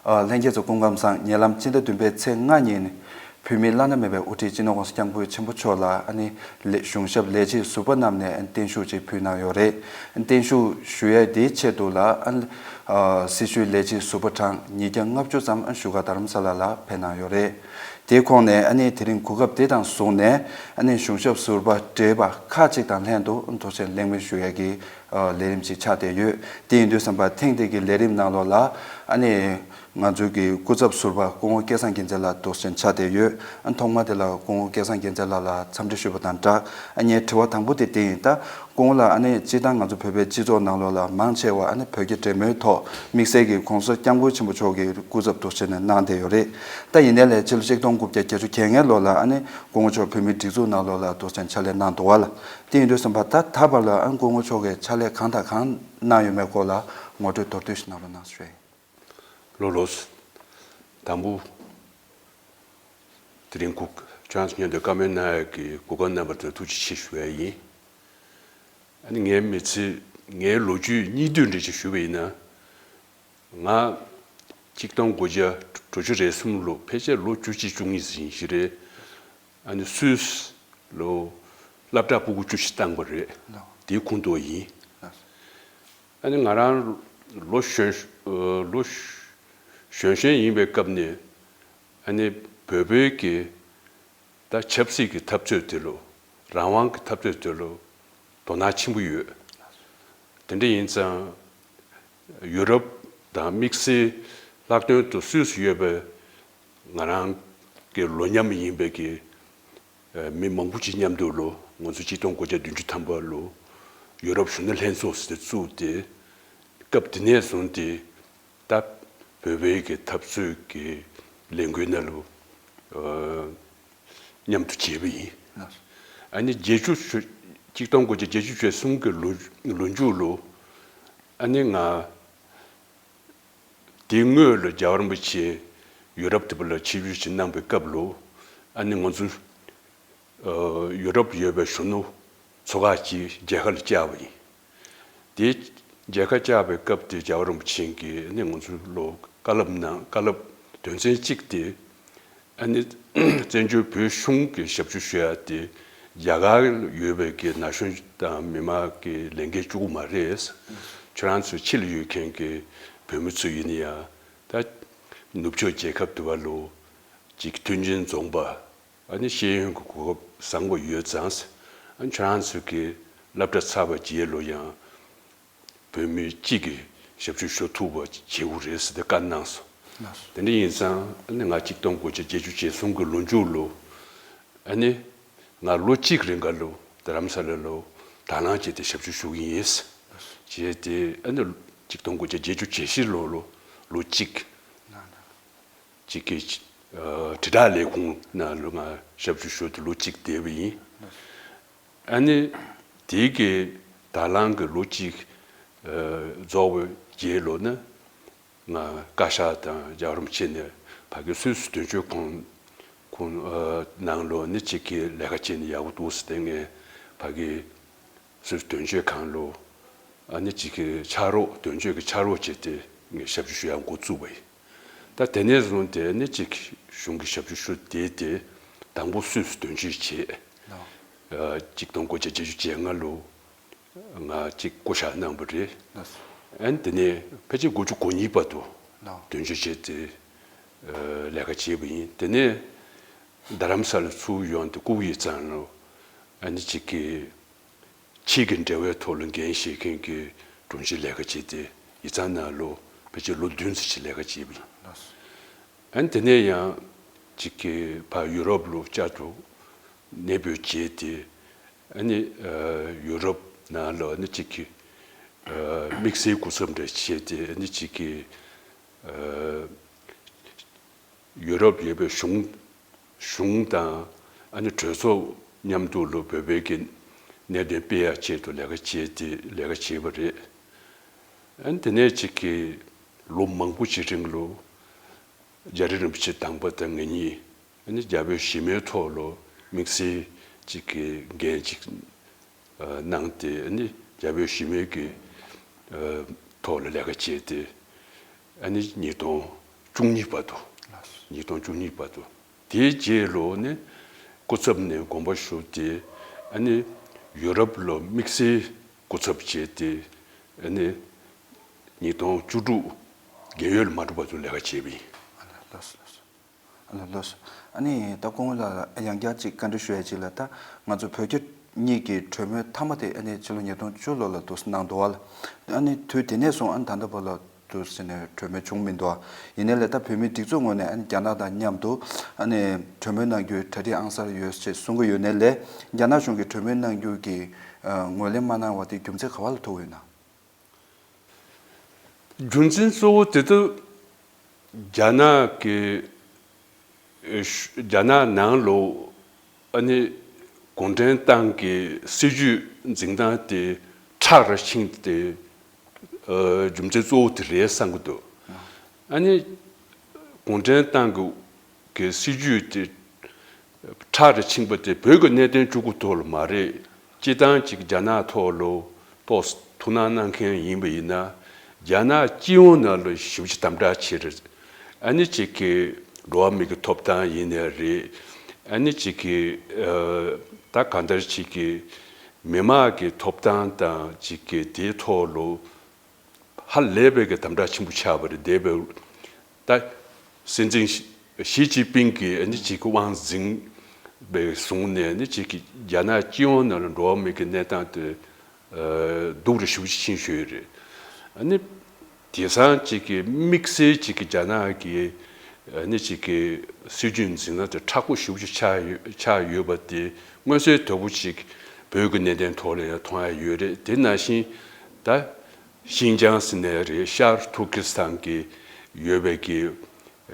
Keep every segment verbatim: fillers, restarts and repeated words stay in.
ཨ། ལྷན་རྒྱས་ཚོ་སྐུ་ཁམས་བཟང་། ཉེ་ལམ་སྤྱི་ཟླ་བདུན་པའི་ཚེས་ལྔ་ཉིན། བོད་མིའི་བླ་ན་མེད་པའི་དབུ་ཁྲིད་སྤྱི་ནོར་༸གོང་ས་༸སྐྱབས་མགོན་ཆེན་པོ་མཆོག་ལ་ཨ་ནི་ལས་གཞུང་ཞབས་ལས་བྱེད་ཟུར་པ་རྣམས་ནས་བརྟན་བཞུགས་ཅིག་ཕུལ་གནང་ཡོད་རེད། བརྟན་བཞུགས་ཞུ་ཡས་དེའི་ཆེད་དུ་ལ་ཨ་ནི་ཨ། སྲི་ཞུའི་ལས་བྱེད་ཟུར་པ་གྲངས་ཉིས་བརྒྱ་ལྔ་བཅུ་ཙམ་ཨ་བཞུགས་སྒར་རྡ་རམ་ས་ལ་ལ་ཕེབས་གནང་ཡོད་རེད། དེའི་ཁོངས་ནས་ཨ་ནི་དེ་རིང་གོ་སྐབས་དེ་དང་བཟུང་ནས་ཨ་ནི་གཞུང་ཞབས་ཟུར་པ་བགྲེས་པ་ཁག་ཅིག་དང་ལྷན་དུ་དོགས་ཅན་གླེང་མོལ་ཞུ་ཡས་ཀྱི་ལས་རིམ་ཅིག་ཆགས་བསྡད་ཡོད། དེ་ཡིན་དུས་ཙམ་པ་ཐེངས་འདི་གི་ལས་རིམ་ནང་ལོགས་ལ་ཨ་ནི་ང་ཚོའི་གི་སྐུ་ཚབ་ཟུར་པ་སྐུ་ངོ་སྐལ་བཟང་རྒྱལ་མཚན་ལགས་དོགས་ཅན་ཆགས་བསྡད་ཡོད། ཨ་ཐོག་མ་དེ་ལ་སྐུ་ངོ་སྐལ་བཟང་རྒྱལ་མཚན་ལགས་ལ་འཚམས་འདྲི་ཞུས་པ་དང་སྦྲགས། ཨ་ངའི་དྲི་བ་དང་པོ་དེ་དེ་ཡིན། ད་སྐུ་ངོ་ལགས་ཨ་ནི་སྤྱིར་བཏང་ང་ཚོ་བོད་པའི་སྤྱི་ཚོགས་ནང་ལོགས་ལ་མང་ཆེ་བ་ཨ་ནི་བོད་རྒྱ་འབྲེལ་མོལ་ཐོག་དམིགས་བསལ་གྱི་༸གོང་ས་༸སྐྱབས་མགོན་ཆེན་པོ་མཆོག་གི་སྐུ་ཚབ་དོགས་ཅན་གནང་བསྡད་ཡོད་རེད། ད་ཡིན་ནའི་ལས་ཕྱི་ལོ་ཆིག་སྟོང་དགུ་བརྒྱ་བརྒྱད་ཅུ་གྱ་ལྔའི་ལོ་ལ་ཨ་ནི་སྐུ་ངོ་མཆོག་བོད་མིའི་སྒྲིག་འཛུགས་ནང་ལོགས་ལ་དོགས་ཅན་ཕྱག་ལས་གནང་འདུག་བ་ལ། དེ་ཡིན་དུས་ཙམ་པ་ད་ད་བར་ལ་ཨ་ནི་སྐུ་ངོ་མཆོག་གིས་ཕྱག་ལས་གང་དང་གང་གནང་ཡོད་མེད་སྐོར་ལ་ངོ་སྤྲོད་མདོར་བསྡུས་ཤིག་གནང་རོགས་གནང་ཞུ་ཡ་ཡིན། ལགས་ལགས་སོ། དང་པོ། དེ་རིང་གོ་ཁྱེད་རང་ཚོ་མཉམ་དུ་བཀའ་མོལ་གནང་ཡག་གི་གོ་སྐབས་གནང་བར་ཐུགས་རྗེ་ཆེ་ཞུ་ཡ་ཡིན། ཨ་ནི་ངའི་མི་ཚེ་ངའི་ལོ་རྒྱུས་སྙིང་བསྡུས་འདྲ་ཞིག་ཞུས་པ་ཡིན་ན། ང་ཆིག་སྟོང་དགུ་བརྒྱ་དྲུག་ཅུ་རེ་གསུམ་ལོ་ཕལ་ཆེར་ལོ་བཅུ་གཅིག་བཅུ་གཉིས་ཟིན་ཞིག་རེད། ཨ་ནི་སུད་སི་ལོ་སློབ་གྲྭ་ཕྲུ་གུ་བཅུ་བཞི་བཏང་པ་རེད། ལགས། དེའི་ཁོངས་གཏོགས་ཡིན། ལགས། ཨ་ནི་ང་རང་ལོ་གཞོན་ལོ་གཞོན་གཞོན་ཡིན་པའི་སྐབས་ནས་ཨ་ནི་བོད་པའི་གི་ད་ཆབ་སྲིད་ཀྱི་འཐབ་རྩོད་དེ་ལོ་རང་དབང་གི་འཐབ་རྩོད་དེ་ལོ་དོ་སྣང་ཆེན་པོ་ཡོད། དེ་འདྲ་ཡིན་ཙང་ཡུ་རོབ་དང་དམིགས་བསལ་ལྷག་དོན་དུ་སུད་སི་ཡོད་པའི་ང་རང་གི་ལོ་མཉམ་ཡིན་པའི་གི་མི་མང་པོ་ཅིག་མཉམ་དུ་ལོ་ང་ཚོ་ཆིག་སྟོང་དགུ་བརྒྱ་བདུན་ཅུ་ཐམ་པ་ལོ་ཡུ་རོབ་གཞོན་ནུ་ལྷན་ཚོགས་ཟེར་བཙུགས་ཏེ་སྐབས་དེ་ནས་བཟུང་སྟེ། ད་བོད་པའི་གི་འཐབ་རྩོད་ཀྱི་ལས་འགུལ་ནང་ལ་མཉམ་དུ་བྱས་པ་ཡིན། ཨ་ནི་བརྒྱད་ཅུ་ཆུ་ཆིག་སྟོང་དགུ་བརྒྱ་བརྒྱད་ཅུ་གྱ་གསུམ་གྱི་ལོ་ལོ་མཇུག་ལོ། ཨ་ནི་ང་དེའི་སྔོན་ལ་རྒྱལ་བ་རིན་པོ་ཆེ་ཡུ་རོབ་དེ་པ་ལ་ཆིབས་བསྒྱུར་ཞིག་གནང་པའི་སྐབས་ལོ། ཨ་ནི་ང་ཚོ་ཡུ་རོབ་ཡོད་པའི་གཞོན་ནུ་ཚོ་ཁག་ཅིག་མཇལ་ཁ་ལ་བཅར་བ་ཡིན། དེ་མཇལ་ཁ་བཅར་བའི་སྐབས་དེ་རྒྱལ་བ་རིན་པོ་ཆེ་གིས་ནི་ང་ཚོ་ལོ་བཀའ་སློབ་གནང་བཀའ་སློབ་དོན་ཚན་གཅིག་དེ་ཨ་ནི་བཙན་བྱོལ་བོད་གཞུང་གི་ཞབས་ཞུ་ཞུ་ཡ་དེ་རྒྱ་གར་ཡོད་པའི་གི་ན་གཞོན་དང་མི་མང་གི་ལས་འགན་བཅུག་གི་མ་རེད། ཁྱོད་རང་ཚོ་ཕྱི་ལ་ཡོད་མཁན་གི་བོད་མི་ཚོ་ཡིན་ན་ཡང་ད་ནུབ་ཕྱོགས་རྒྱལ་ཁབ་དེ་བ་ལོ་ཅིག་མཐུན་རྐྱེན་འཛོམས་པ། ཨ་ནི་ཤེས་ཡོན་གྱི་གོ་སྐབས་བཟང་པོ་ཡོད་ཙང་། ཨ་ནི་ཁྱོད་རང་ཚོ་གི་སློབ་གྲྭ་ཚར་བའི་རྗེས་ལོ་ཡང་བོད་མི་གཅིག་གི་ཞབས་ཞུ་ཞུ་ཐུབ་པ་བྱེད་དགོས་རེད་ཟེར་ཏེ་བཀའ་གནང་སོང་། དེ་འདྲ་ཡིན་ཙང་ཨ་ནི་ང་ཆིག་སྟོང་དགུ་བརྒྱ་བརྒྱད་ཅུ་གྱ་གསུམ་གྱི་ལོ་མཇུག་ལོ། ཨ་ནི་ང་ལོ་གཅིག་རིང་ག་ལོ་རྡ་རམ་ས་ལ་ལོ་དང་བླངས་བྱས་ཏེ་ཞབས་ཞུ་ཞུ་གི་ཡིན། བྱས་ཏེ་ཨ་ནི་ཆིག་སྟོང་དགུ་བརྒྱ་བརྒྱད་ཅུ་གྱ་བཞི་ལོ་ལོ་ལོ་གཅིག་ཅིག་གི་ཨ་དྲིལ་བསྒྲགས་ལས་ཁུངས་ནང་ལོ་ང་ཞབས་ཞུ་ཞུ་དུས་ལོ་གཅིག་བསྡད་པ་ཡིན། ཨ་ནི་དེའི་གི་དང་བླངས་ཀྱི་ལོ་གཅིག་ཨ་རྫོགས་པའི་རྗེས་ལོ་ན་ང་བཀའ་ཤག་དང་རྒྱལ་བ་རིན་པོ་ཆེ་ནས་ཕ་གི་སུད་སི་དོན་གཅོད་ཁང་ཁང་ཨ་ནང་ལོ་ནི་གཅིག་གི་ལས་ཀ་བྱས་ནས་ཡག་པོ་འདུག་ཟེར་ཏེ་ངས་ཕ་གི་སུད་སི་དོན་གཅོད་ཁང་ལོ། ཨ་ནི་གཅིག་གི་ཕྱག་རོགས་དོན་གཅོད་ཀྱི་ཕྱག་རོགས་བྱས་ཏེ་ངས་ཞབས་ཞུ་ཞུ་ཡག་འགོ་བཙུགས་པ་ཡིན། ད་དེ་ནས་བཟུང་སྟེ་ནི་གཅིག་གཞུང་གི་ཞབས་ཞུ་ཞུ་བསྡད་དེ་དང་པོ་སུད་སི་དོན་གཅོད་བྱས། ཨ་གཅིག་སྟོང་དགུ་བརྒྱ་བརྒྱད་ཅུ་གྱ་ལྔ་ལོ་ང་གཅིག་བསྐོ་བཞག་གནང་བ་རེད། ཨ་ནི་དེ་ནས་ཕལ་ཆེར་དགུ་བཅུ་གོ་གཉིས་བར་དུ་དོན་གཅོད་བྱས་ཏེ་ཨ་ལས་ཀ་བྱས་པ་ཡིན། དེ་ནས་རྡ་རམ་ས་ལ་ཚུར་ཡོང་སྟེ་སྐུ་ཡི་ཚང་ལོ་ཨ་ནི་གཅིག་གི་ཕྱི་གི་འབྲེལ་བའི་ཐོག་ལ་འགན་བཞེས་མཁན་གྱི་དྲུང་ཆེ་ལས་ཀ་བྱས་ཏེ་ཡིག་ཚང་ནང་ལོ་ཕལ་ཆེར་ལོ་བདུན་ཙམ་ཞིག་ལས་ཀ་བྱས་པ་ཡིན། ཨ་ནི་དེ་ནས་ཡང་གཅིག་གི་ཕར་ཡུ་རོབ་ལོ་བསྐྱར་དུ་གནས་སྤོས་བྱས་ཏེ་ཨ་ནི་ཡུ་རོབ་ནང་ལོ་ཨ་ནི་གཅིག་གི་དམིགས་བསལ་སྐུ་ཚབ་འདྲ་བྱས་ཏེ་ཨ་ནི་གཅིག་གི་ཡུ་རོབ་ཡོད་པའི་གཞུང་གཞུང་དང་ཨ་ནི་གྲོས་ཚོགས་མཉམ་དུ་ལོ་བོད་པའི་གི་གནད་དོན་སྤེལ་ཡག་ཆེད་དུ་ལས་ཀ་བྱས་ཏེ་ལས་ཀ་བྱས་པ་རེད། ཨ་ནི་དེ་ནས་གཅིག་གི་ལོ་མང་པོ་ཅིག་རིང་ལོ་རྒྱ་རི་རིན་པོ་ཆེ་དང་པོ་དང་ང་གཉིས་ཨ་ནི་རྒྱ་བོད་ཞི་མོལ་ཐོག་ལོ་དམིགས་བསལ་གཅིག་གི་འགན་གཅིག་གནང་སྟེ་ཨ་ནི་རྒྱ་བོད་ཞི་མོལ་གྱི་ཐོག་ལ་ལས་ཀ་བྱས་ཏེ་ཨ་ནི་ཉིས་སྟོང་ བཅུ་གཉིས་བར་དུ། ཉིས་སྟོང་བཅུ་གཉིས་བར་དུ། དེའི་རྗེས་ལོ་ནས་སྐུ་ཚབ་ནས་དགོངས་པ་ཞུ་སྟེ། ཨ་ནི་ཡུ་རོབ་ལ་དམིགས་བསལ་སྐུ་ཚབ་བྱས་ཏེ། ཨ་ནི་ཉིས་སྟོང་བཅུ་དྲུག་རྒན་ཡོལ་མ་གྲུབ་བར་དུ་ལས་ཀ་བྱས་པ་ཡིན། ལགས་སོ། ལགས་སོ། ཨ་ནི་ལགས་སོ། ཨ་ནི་ད་སྐུ་ངོ་ལགས་ཡང་བསྐྱར་ཅིག་བཀའ་འདྲི་ཞུ་ཡ་ཅིག་ལ། ད་ང་ཚོ་བོད་རྒྱ་གཉིས་ཀྱི་གྲོས་མོལ་མཐའ་མ་དེ་ཨ་ནི་ཕྱི་ལོ་ཉིས་སྟོང་བཅུ་ལོ་ལ་འདུག་སེ་གནང་འདུག་བ་ལ། ཨ་ནི་དུས་དེ་ནས་བཟུང་ཨ་ནི་ད་ལྟ་བར་ལ་འདུག་སེ་ནས་གྲོས་མོལ་བྱུང་མི་འདུག་བ། ཡིན་ནའི་ལས་ད་བོད་མིའི་སྒྲིག་འཛུགས་ངོས་ནས་ཨ་ནི་རྒྱ་ནག་དང་མཉམ་དུ་ཨ་ནི་གྲོས་མོལ་གནང་རྒྱུའི་གྲ་སྒྲིག་ཨང་གསར་ཡོད་ཅེས་གསུང་གི་ཡོད་ནའི་ལས། རྒྱ་ནག་གཞུང་གིས་གྲོས་མོལ་གནང་རྒྱུ་གི་ཨ་ངོས་ལེན་མ་གནང་བ་དེ་རྒྱུ་མཚན་ག་བ་ལ་ཐུག་ཡོད་ན། རྒྱུ་མཚན་གཙོ་བོ་དེ་ཚོ་རྒྱ་ནག་གི་ཨེ་ཤུ་རྒྱ་ནག་ནང་ལོགས་ཨ་ནི་གུང་ཁྲན་ཏང་གི་སྲིད་བྱུས་འཛིན་སྟངས་དེ་ཁྲག་རུ་ཕྱིན་ཏེ། ཨ་རྒྱུ་མཚན་གཙོ་བོ་དེ་རེད་བསམ་གྱི་འདུག་ཨ་ནི་གུང་ཁྲན་ཏང་གི་གི་སྲིད་བྱུས་དེ་ཁྲག་རུ་ཕྱིན་པ་དེ་བོད་ཀྱི་གནད་དོན་གཅིག་པུ་ཐོག་ལ་མ་རེད། སྤྱིར་བཏང་གཅིག་རྒྱ་ནག་ཐོག་ལ་ཏོག་ཙམ་ཐུགས་སྣང་གནང་མཁན་ཡིན་པ་ཡིན་ན། རྒྱ་ནག་སྤྱི་ཡོངས་ནང་ལ་ཞེ་པོ་ཅིག་དམ་དྲག་བྱེད་རེད། ཨ་ནི་གཅིག་གི་འགྲོ་བ་མི་གི་ཐོབ་ཐང་ཡིན་ནའི་རེད། ཨ་ནི་གཅིག་གི་ཨ་ད་གང་ལྟར་གཅིག་གི་མི་མང་གི་ཐོབ་ཐང་དང་གཅིག་གི་དེའི་ཐོག་ལ་ཧ་ལས་པའི་གི་དམ་དྲག་ཆེན་པོ་ཆགས་པ་རེད། འདས་པའི་ད་སྲིད་འཛིན་ཞི་ཞི་ཅིན་ཕིང་གིས་ཨ་ནི་གཅིག་གི་དབང་འཛིན་པའི་བཟུང་ནས་ཨ་ནི་གཅིག་གི་རྒྱ་ནག་སྤྱི་ཡོངས་ནང་ལ་འགྲོ་བ་མི་གི་གནས་སྟངས་དེ་ཨ་སྡུག་རུ་ཞེ་པོ་ཅིག་ཕྱིན་ཡོད་རེད། ཨ་ནི་དེང་སང་གཅིག་གི་དམིགས་བསལ་གཅིག་གི་རྒྱ་ནག་གི་ཨ་ནི་གཅིག་གི་སྲིད་བྱུས་འཛིན་སྟངས་དེ་མཁྲེགས་པོ་ཞེ་པོ་ཅིག་ཆགས་ཡོད་ཆགས་ཡོད་པ་དེ་མངོན་གསལ་དོད་པོ་ཅིག་བོད་ཀྱི་གནད་དོན་ཐོག་ལ་ཡང་མཐོང་ཡ་ཡོད་རེད། དེ་ནང་བཞིན་ད། ཤིན་ཅང་ཟེར་ནའི་རེད། ཤར་ཐུར་ཀི་སི་ཐན་གྱི་ཡོད་པའི་གི་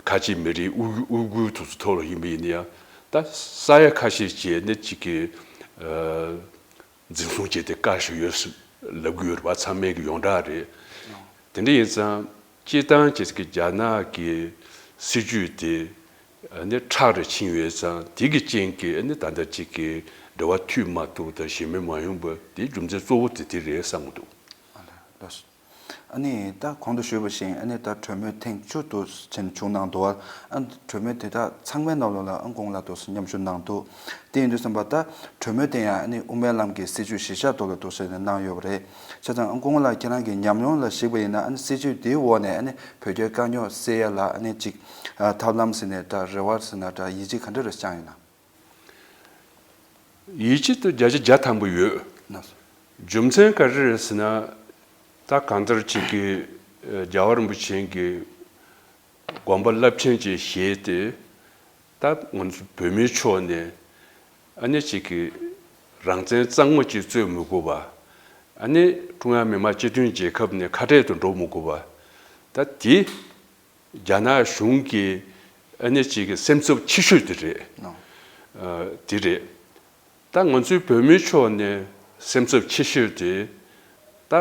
ཁ་ཆེ་མི་རིགས་ཨུ་ཨུ་གུར་དེ་ཚོ་ཐོག་ལ་ཡིན་པ་ཡིན་ན་ཡང་། ད་ས་ཡ་ཁ་ཤས་ཅིག་ནི་གཅིག་གི་ཨ་འཛིན་བཟུང་བྱས་ཏེ་བཀག་བཞག་ཡོད་ཟེར་ལབ་ཀྱི་ཡོད་རེད་པ། ཚང་མས་གི་ཡོངས་གྲགས་རེད། དེ་འདྲ་ཡིན་ཙང་སྤྱིར་བཏང་བྱས་ཀྱི་རྒྱ་ནག་གི་སྲིད་བྱུས་དེ་ཨ་ནི་མཁྲེགས་རུ་ཕྱིན་ཡོད་ཙང་། དེ་གི་རྐྱེན་གྱིས་ཨ་ནི་ད་ལྟ་གཅིག་གི་འབྲེལ་བ་མཐུད་མ་ཐུབ་དང་ཞེ་མེར་མ་ཡོང་བ་དེའི་རྒྱུ་མཚན་གཙོ་བོ་དེ་དེ་རེད་བསམ་གྱི་འདུག་ཨ་ནི་ད་གོང་དུ་ཞུས་པ་བཞིན་ཨ་ནི་ད་གྲོས་མོལ་ཐེངས་བཅུ་དུ་ཕྱིན་བྱུང་གནང་འདུག་ཨ་གྲོས་མོལ་དེ་དག་ཚང་མའི་ནང་ལོགས་ལ་ཨ་སྐུ་ངོ་ལགས་འདུག་སེ་མཉམ་ཞུགས་གནང་འདུག་དེ་ཡིན་དུས་ཙམ་པ་ད་གྲོས་མོལ་དེ་ཡང་ཨ་ནི་དབུ་མའི་ལམ་གྱི་སྲིད་བྱུས་གཞི་བཞག་ཐོག་ལ་འདུག་སེ་གནང་ཡོད་པ་རེད། བྱས་ཙང་ཨ་སྐུ་ངོ་ལགས་ཁྱེད་རང་གི་ཉམས་མྱོང་ལ་གཞིགས་པ་ཡིན་ན། ཨ་ནི་སྲིད་བྱུས་དེའི་འོག་ནས་ཨ་ནི་བོད་རྒྱའི་དཀའ་རྙོག་སེལ་ཡ་ལ་ཨ་ནི་ཅིག་ཐབས་ལམ་ཟེར་ནའི་འདྲ། རེ་བ་ཟེར་ན་འདྲ། ཡིད་ཆེས་ག་འདྲ་རེ་བཅངས་ཡོད་ན། ཡིད་ཆེས་དེ་བརྒྱ་ཆ་བརྒྱ་ཐམ་པ་ཡོད། རྒྱུ་མཚན་ག་རེ་རེད་ཟེར་ན། ད་གང་ལྟར་གཅིག་གི་ཨ་རྒྱལ་བ་རིན་པོ་ཆེ་གི་དགོངས་པ་རླབས་ཆེན་ཅིག་བཞེས་ཏེ། ད་ང་ཚོ་བོད་མིའི་ཕྱོགས་ནས་ཨ་ནི་གཅིག་གི་རང་བཙན་གཙང་མ་ཅིག་རྩོད་མི་དགོས་པ། ཨ་ནི་ཀྲུང་དབྱང་མི་དམངས་སྤྱི་མཐུན་རྒྱལ་ཁབ་ནས་ཁ་བྲལ་དུ་འགྲོ་མི་དགོས་པ། ད་དེ་རྒྱ་ནག་གཞུང་གི་ཨ་ནི་གཅིག་གི་སེམས་འཚབ་ཆེ་ཤོས་དེ་རེད། ཨ་དེ་རེད། ད་ང་ཚོའི་བོད་མིའི་ཕྱོགས་ནས་སེམས་འཚབ་ཆེ་ཤོས་དེ། ད་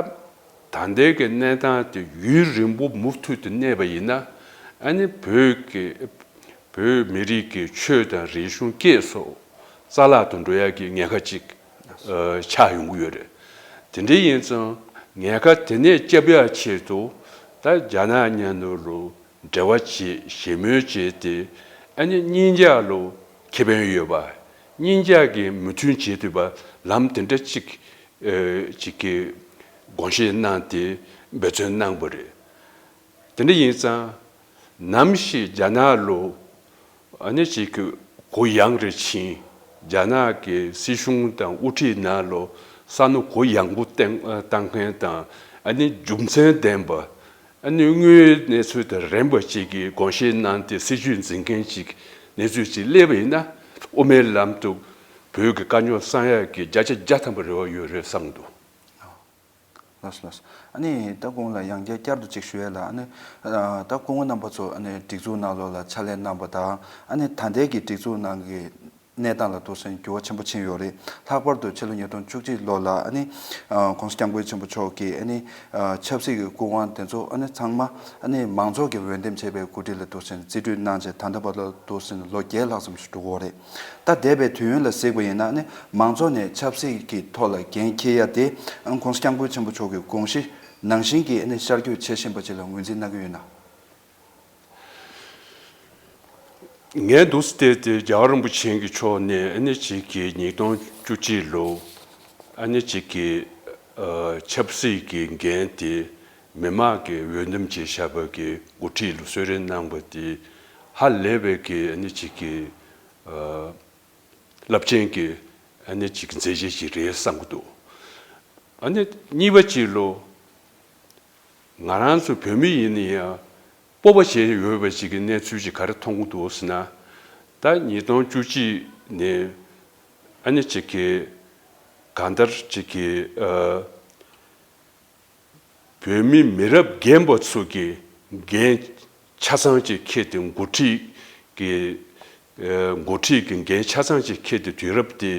ད་ལྟའི་གི་གནས་སྟངས་དེ་ཡུན་རིང་པོ་མུ་མཐུད་དུ་གནས་པ་ཡིན་ན། ཨ་ནི་བོད་ཀྱི་བོད་མི་རིགས་ཀྱི་ཆོས་དང་རིག་གཞུང་སྐད་སོགས་རྩ་བརླག་ཏུ་འགྲོ་ཡག་གི་ཉེན་ཁ་ཅིག་ཨ་ཆགས་ཡོང་གི་ཡོད་རེད། དེ་འདྲ་ཡིན་ཙང་ཉེན་ཁ་དེ་ནས་སྐྱོབ་ཡག་ཆེད་དུ། ད་རྒྱ་ནག་མཉམ་དུ་ལོ་འབྲེལ་བ་བྱེད། ཞི་མོལ་བྱས་ཏེ། ཨ་ནི་གཉིས་ཆ་ལ་ཁེ་ཕན་ཡོད་པ། གཉིས་ཆ་གི་མོས་མཐུན་བྱེད་ཐུབ་པ་ལམ་དེ་འདྲ་གཅིག་ཨ་གཅིག་གི་དགོངས་བཞེས་གནང་སྟེ་འབད་བརྩོན་གནང་བ་རེད། དེ་འདྲ་ཡིན་ཙང་ནམ་ཞིག་རྒྱ་ནག་ལ་ཨ་ནི་གཅིག་གི་གུ་ཡངས་རེ་ཕྱིན། རྒྱ་ནག་གི་སྲིད་གཞུང་དང་དབུ་ཁྲིད་ནང་ལ་བསམ་བློ་གུ་ཡངས་པོ་བཏང་བཏང་མཁན་དང་། ཨ་ནི་རྒྱུ་མཚན་ལྡན་པ། ཨ་ནི་དངོས་ཡོད་གནས་ཚུལ་དང་རན་པ་ཅིག་གི་དགོངས་བཞེས་གནང་སྟེ་སྲིད་བྱུས་འཛིན་མཁན་ཅིག་གནས་ཚུལ་ཅིག་སླེབས་པ་ཡིན་ན། དབུ་མའི་ལམ་དུ་བོད་ཀྱི་དཀའ་རྙོག་སེལ་ཡག་གི་བརྒྱ་ཆ་བརྒྱ་ཐམ་པ་རེ་བ་ཡོད་རེད་བསམ་གྱི་འདུག་ལགས་སོ་ལགས་སོ། ཨ་ནི་ད་སྐུ་ངོ་ལ་ཡང་བསྐྱར་བསྐྱར་དུ་ཅིག་ཞུ་ཡ་ལ། ཨ་ནི་ཨ་ད་སྐུ་ངོ་རྣམ་པ་ཚོ་ཨ་ནི་སྒྲིག་འཛུགས་ནང་ལོགས་ལ་ཕྱག་ལས་གནང་པ་དང་། ཨ་ནི་ད་ལྟའི་གི་སྒྲིག་འཛུགས་ནང་གི་གནས་སྟངས་ལ་འདུག་སེ་འགྱུར་བ་ཆེན་པོ་ཕྱིན་ཡོད་རེད། ལྷག་པར་དུ་ཕྱི་ལོ་ཉིས་སྟོང་བཅུ་གཅིག་ལོ་ལ་ཨ་ནི་ཨ་༸གོང་ས་༸སྐྱབས་མགོན་ཆེན་པོ་མཆོག་གིས་ཨ་ནི་ཨ་ཆབ་སྲིད་ཀྱི་སྐུ་དབང་དེ་ཚོ་ཨ་ནི་ཚང་མ་ཨ་ནི་མང་ཚོགས་ཀྱིས་འོས་འདེམས་བྱས་པའི་འགོ་ཁྲིད་ལ་འདུག་སེ་རྩིས་སྤྲོད་གནང་བྱས། ད་ལྟ་བར་ལ་འདུག་སེ་ལོ་བརྒྱད་ལྷག་ཙམ་ཞིག་འགྲོ་གི་ཡོད་རེད། ད་འདས་པའི་དུས་ཡུན་ལ་གཟིགས་པ་ཡིན་ན། ཨ་ནི་མང་ཚོགས་ནས་ཆབ་སྲིད་ཀྱི་ཐོག་ལ་འགན་འཁྱེར་ཡ་དེ་༸གོང་ས་༸སྐྱབས་མགོན་ཆེན་པོ་མཆོག་གི་དགོངས་གཞི་ནང་བཞིན་གྱི་ཨ་ནི་ཤར་བསྐྱོད་བྱེད་བཞིན་པ་ཅིག་ལ་ངོས་འཛིན་གནང་གི་ཡོད་ན། ངས་འདུག་སེ་བལྟས་ཏེ་རྒྱལ་བ་རིན་པོ་ཆེ་གི་ཕྱོགས་ནས་ཨ་ནི་ཅིག་གི་ཉིས་སྟོང་བཅུ་གཅིག་ལོ་ཨ་ནི་ཅིག་གི་ཨ་ཆབ་སྲིད་ཀྱི་འགན་དེ་མི་དམངས་ཀྱི་འོས་འདེམས་བྱས་བཞག་པ་གི་འགོ་ཁྲིད་ལ་གསོལ་རས་གནང་བ་དེ་ཧ་ལས་པའི་གི་ཨ་ནི་ཅིག་གི་ཨ་རླབས་ཆེན་གྱི་ཨ་ནི་ཅིག་མཛད་རྗེས་ཅིག་རེད་བསམ་གྱི་འདུག་ཨ་ནི་གཉིས་པ་ཅིག་ལོ། ང་རང་ཚོ་བོད་མི་ཡིན་ན་ཡང་སྤོབས་པ་བྱས་ཡོད་པ་ཅིག་གི་གནས་ཚུལ་ཅིག་ག་རེ་མཐོང་གི་འདུག་ཟེར་ན། ད་ཉིས་སྟོང་བཅུ་གཅིག་ནས་ཨ་ནི་ཅིག་གི་གང་ལྟར་ཅིག་གི་ཨ་བོད་མི་མི་རབས་རྒན་པ་ཚོ་གི་འགན་ཆ་ཚང་ཅིག་འཁྱེར་ཏེ་འགོ་ཁྲིད་ཀྱི་ཨ་འགོ་ཁྲིད་ཀྱི་འགན་ཆ་ཚང་ཅིག་འཁྱེར་ཏེ་དུས་རབས་དེ་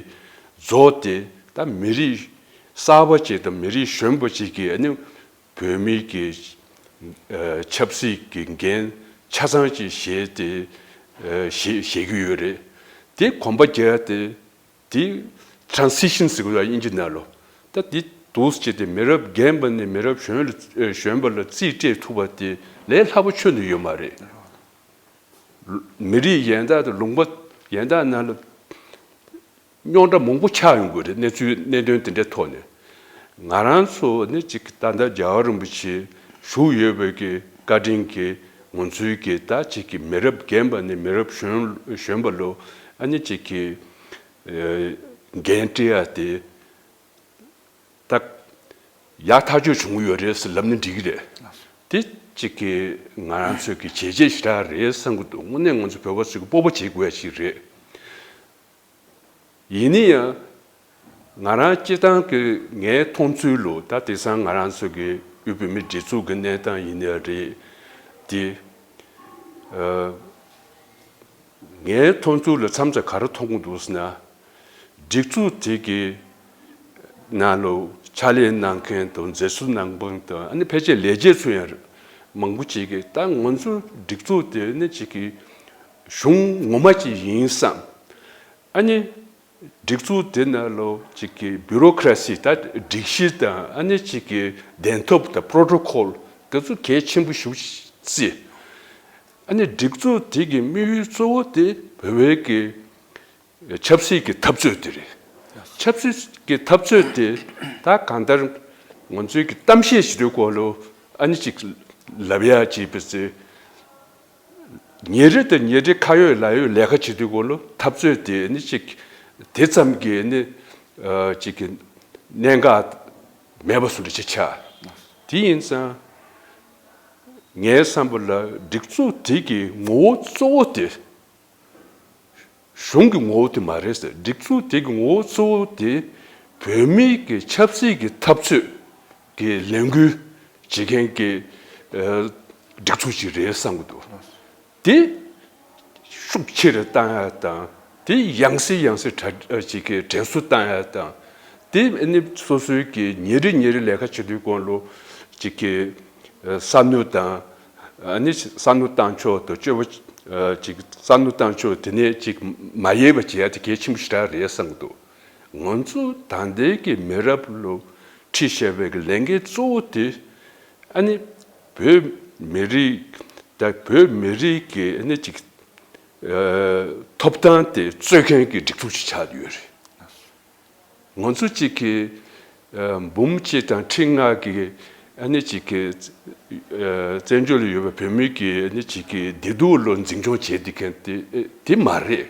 རྫོགས་ཏེ། ད་མི་རིགས་གསར་པ་ཅིག་དང་མི་རིགས་གཞོན་པ་ཅིག་གི་ཨ་ནི་བོད་མི་གི་ཨ་ཆབ་སྲིད་ཀྱི་འགན་ཆ་ཚང་ཅིག་བཞེས་ཏེ་ཨ་བཞེས་བཞེས་ཀྱི་ཡོད་རེད། དེ་གོམ་པ་རྒྱག་སྟེ་དེ་transition་ཟེར་གྱི་ཡོད་དབྱིན་ཇི་ནང་ལོ། ད་དེ་འདུག་སེ་བྱས་ཏེ་མི་རབས་རྒན་པ་ནས་མི་རབས་གཞོན་ལ་ཨ་གཞོན་པ་ལ་རྩིས་སྤྲད་ཐུབ་པ་དེ་ལས་སླ་པོ་ཁྱོན་ནས་ཡོད་མ་རེད། མི་རིགས་གཞན་དག་དང་ལུང་པ་གཞན་དག་ནང་ལ་རྙོག་དྲ་མང་པོ་ཆགས་ཡོང་གི་རེད། གནས་ཚུལ་གནད་དོན་དེ་འདྲའི་ཐོག་ནས། ང་རང་ཚོ་ནི་ཅིག་ད་ལྟ་རྒྱལ་བ་རིན་པོ་ཆེ་བཞུགས་ཡོད་པའི་གི་བཀའ་དྲིན་གྱིས་ང་ཚོའི་གི་ད་ཅིག་གི་མི་རབས་རྒན་པ་ནས་མི་རབས་གཞོན་གཞོན་པ་ལོ་ཨ་ནི་ཅིག་གི་ཨ་འགན་སྤྲད་ཡ་དེ་ད་ཡག་ཐག་ཆོད་བྱུང་ཡོད་རེད་ཟེར་ལབ་ན་འགྲིག་གི་རེད། དེ་ཅིག་གི་ང་རང་ཚོའི་གི་བྱས་རྗེས་ཞེ་དྲག་རེད་བསམ་གི་འདུག་དངོས་གནས་ང་ཚོ་བོད་པ་ཚོས་གི་སྤོབས་པ་བྱེད་དགོས་ཡ་ཞིག་རེད། ཡིན་ན་ཡང་། ང་རང་སྤྱིར་བཏང་གི་ངའི་མཐོང་ཚུལ་ལོ། ད་དེང་སང་ང་རང་ཚོ་གི་དབུས་བོད་མིའི་སྒྲིག་འཛུགས་ཀྱི་གནས་སྟངས་ཡིན་ནའི་རེད་དེ། ཨ་ངའི་མཐོང་ཚུལ་ལ་མཚམས་མཚམས་ག་རེ་མཐོང་གི་འདུག་ཟེར་ན། སྒྲིག་འཛུགས་དེ་གི་ནང་ལོ་ཕྱག་ལས་གནང་མཁན་དང་མཛད་གཙོ་གནང་མཁན་དང་ཨ་ནི་ཕལ་ཆེར་ལས་བྱེད་ཚོ་ཡང་མང་པོ་ཅིག་གིས་ད་ང་ཚོ་སྒྲིག་འཛུགས་དེ་ནི་ཅིག་གི་གཞུང་ངོ་མ་ཅིག་ཡིན་བསམ། ཨ་ནི། སྒྲིག་འཛུགས་དེ་ནང་ལོ་གཅིག་གི་bureaucracy ད་སྒྲིག་གཞི་དང་ཨ་ནི་གཅིག་གི་གདན་ཐོབ་དང་protocol་དེ་ཚོ་གལ་ཆེན་པོ་ཞེ་པོ་ཅིག་བརྩི། ཨ་ནི་སྒྲིག་འཛུགས་དེ་གི་དམིགས་ཡུལ་གཙོ་བོ་དེ་བོད་པའི་གི་ཆབ་སྲིད་ཀྱི་འཐབ་རྩོད་དེ་རེད། ཆབ་སྲིད་ཀྱི་འཐབ་རྩོད་དེ་ད་གང་ལྟར་ང་ཚོའི་གི་གཏམ་བཤད་བྱེད་དུས་སྐོར་ལོ་ཨ་ནི་གཅིག་ལབ་ཡ་ཅིག་བེད་སྤྱོད། ཉིན་རེ་དང་ཉིན་རེ་ཁ་ཡོད་ལག་ཡོད་ལས་ཀ་བྱེད་དུས་སྐོར་ལོ་འཐབ་རྩོད་དེ་ནི་ཅིག་དེ་ཙམ་གྱིས་ནི་ཨ་ཅིག་གི་གནད་འགག་མེད་པ་བཟོ་འདྲ་ཅིག་ཆགས། དེ་ཡིན་ཙང་ངའི་བསམ་པ་ལ་སྒྲིག་འཛུགས་དེ་གི་ངོ་བོ་གཙོ་བོ་དེ་གཞུང་གི་ངོ་བོ་དེ་མ་རེད་ཟེར། སྒྲིག་འཛུགས་དེ་གི་ངོ་བོ་གཙོ་བོ་དེ་བོད་མིའི་གི་ཆབ་སྲིད་ཀྱི་འཐབ་རྩོད་ཀྱི་ལས་འགུལ་བྱེད་མཁན་གྱི་ཨ་སྒྲིག་འཛུགས་ཅིག་རེད་བསམ་གྱི་འདུག་དེ་ཤུགས་ཆེ་རུ་བཏང་ཡ་དང་། དེ་ཡང་སེ་ཡང་སེ་དྲ་ཅིག་གི་དྲན་གསོ་བཏང་ཡ་དང་། དེ་ནི་སོ་སོའི་གི་ཉིན་རེ་ཉིན་རེ་ལས་ཀ་བྱེད་དུས་གོང་ལོ་ཅིག་གི་ཨ་བསམ་བློ་དང་། ཨ་ནི་བསམ་བློ་བཏང་ཕྱོགས་དང་སྤྱོད་པ་ཨ་ཅིག་བསམ་བློ་བཏང་ཕྱོགས་དེ་ནས་ཅིག་མ་ཡལ་བ་བྱེད་ཡ་དེ་གལ་ཆེན་པོ་ཞེ་དྲག་རེད་བསམ་གྱི་འདུག་ང་ཚོ་ད་ལྟའི་གི་མི་རབས་ལོ་ཁྲིད་བཞག་པའི་གི་ལས་འགན་གཙོ་བོ་དེ་ཨ་ནི་བོད་མི་རིགས་ད་བོད་མི་རིགས་ཀྱི་ཨ་ནི་ཅིག་ཨ་ཐོབ་ཐང་དེ་རྩོད་མཁན་གྱི་སྒྲིག་འཛུགས་ཤིག་ཆགས་ཡོད་རེད། ང་ཚོ་གཅིག་གི་ཨ་འབུམ་གཅིག་དང་ཁྲི་ལྔ་གི་ཨ་ནི་གཅིག་གི་ཨ་བཙན་བྱོལ་ལ་ཡོད་པའི་བོད་མི་གི་ཨ་ནི་གཅིག་གི་བདེ་སྡུག་ལ་འཛིན་སྐྱོང་བྱེད་བསྡད་མཁན་དེ་དེ་མ་རེད།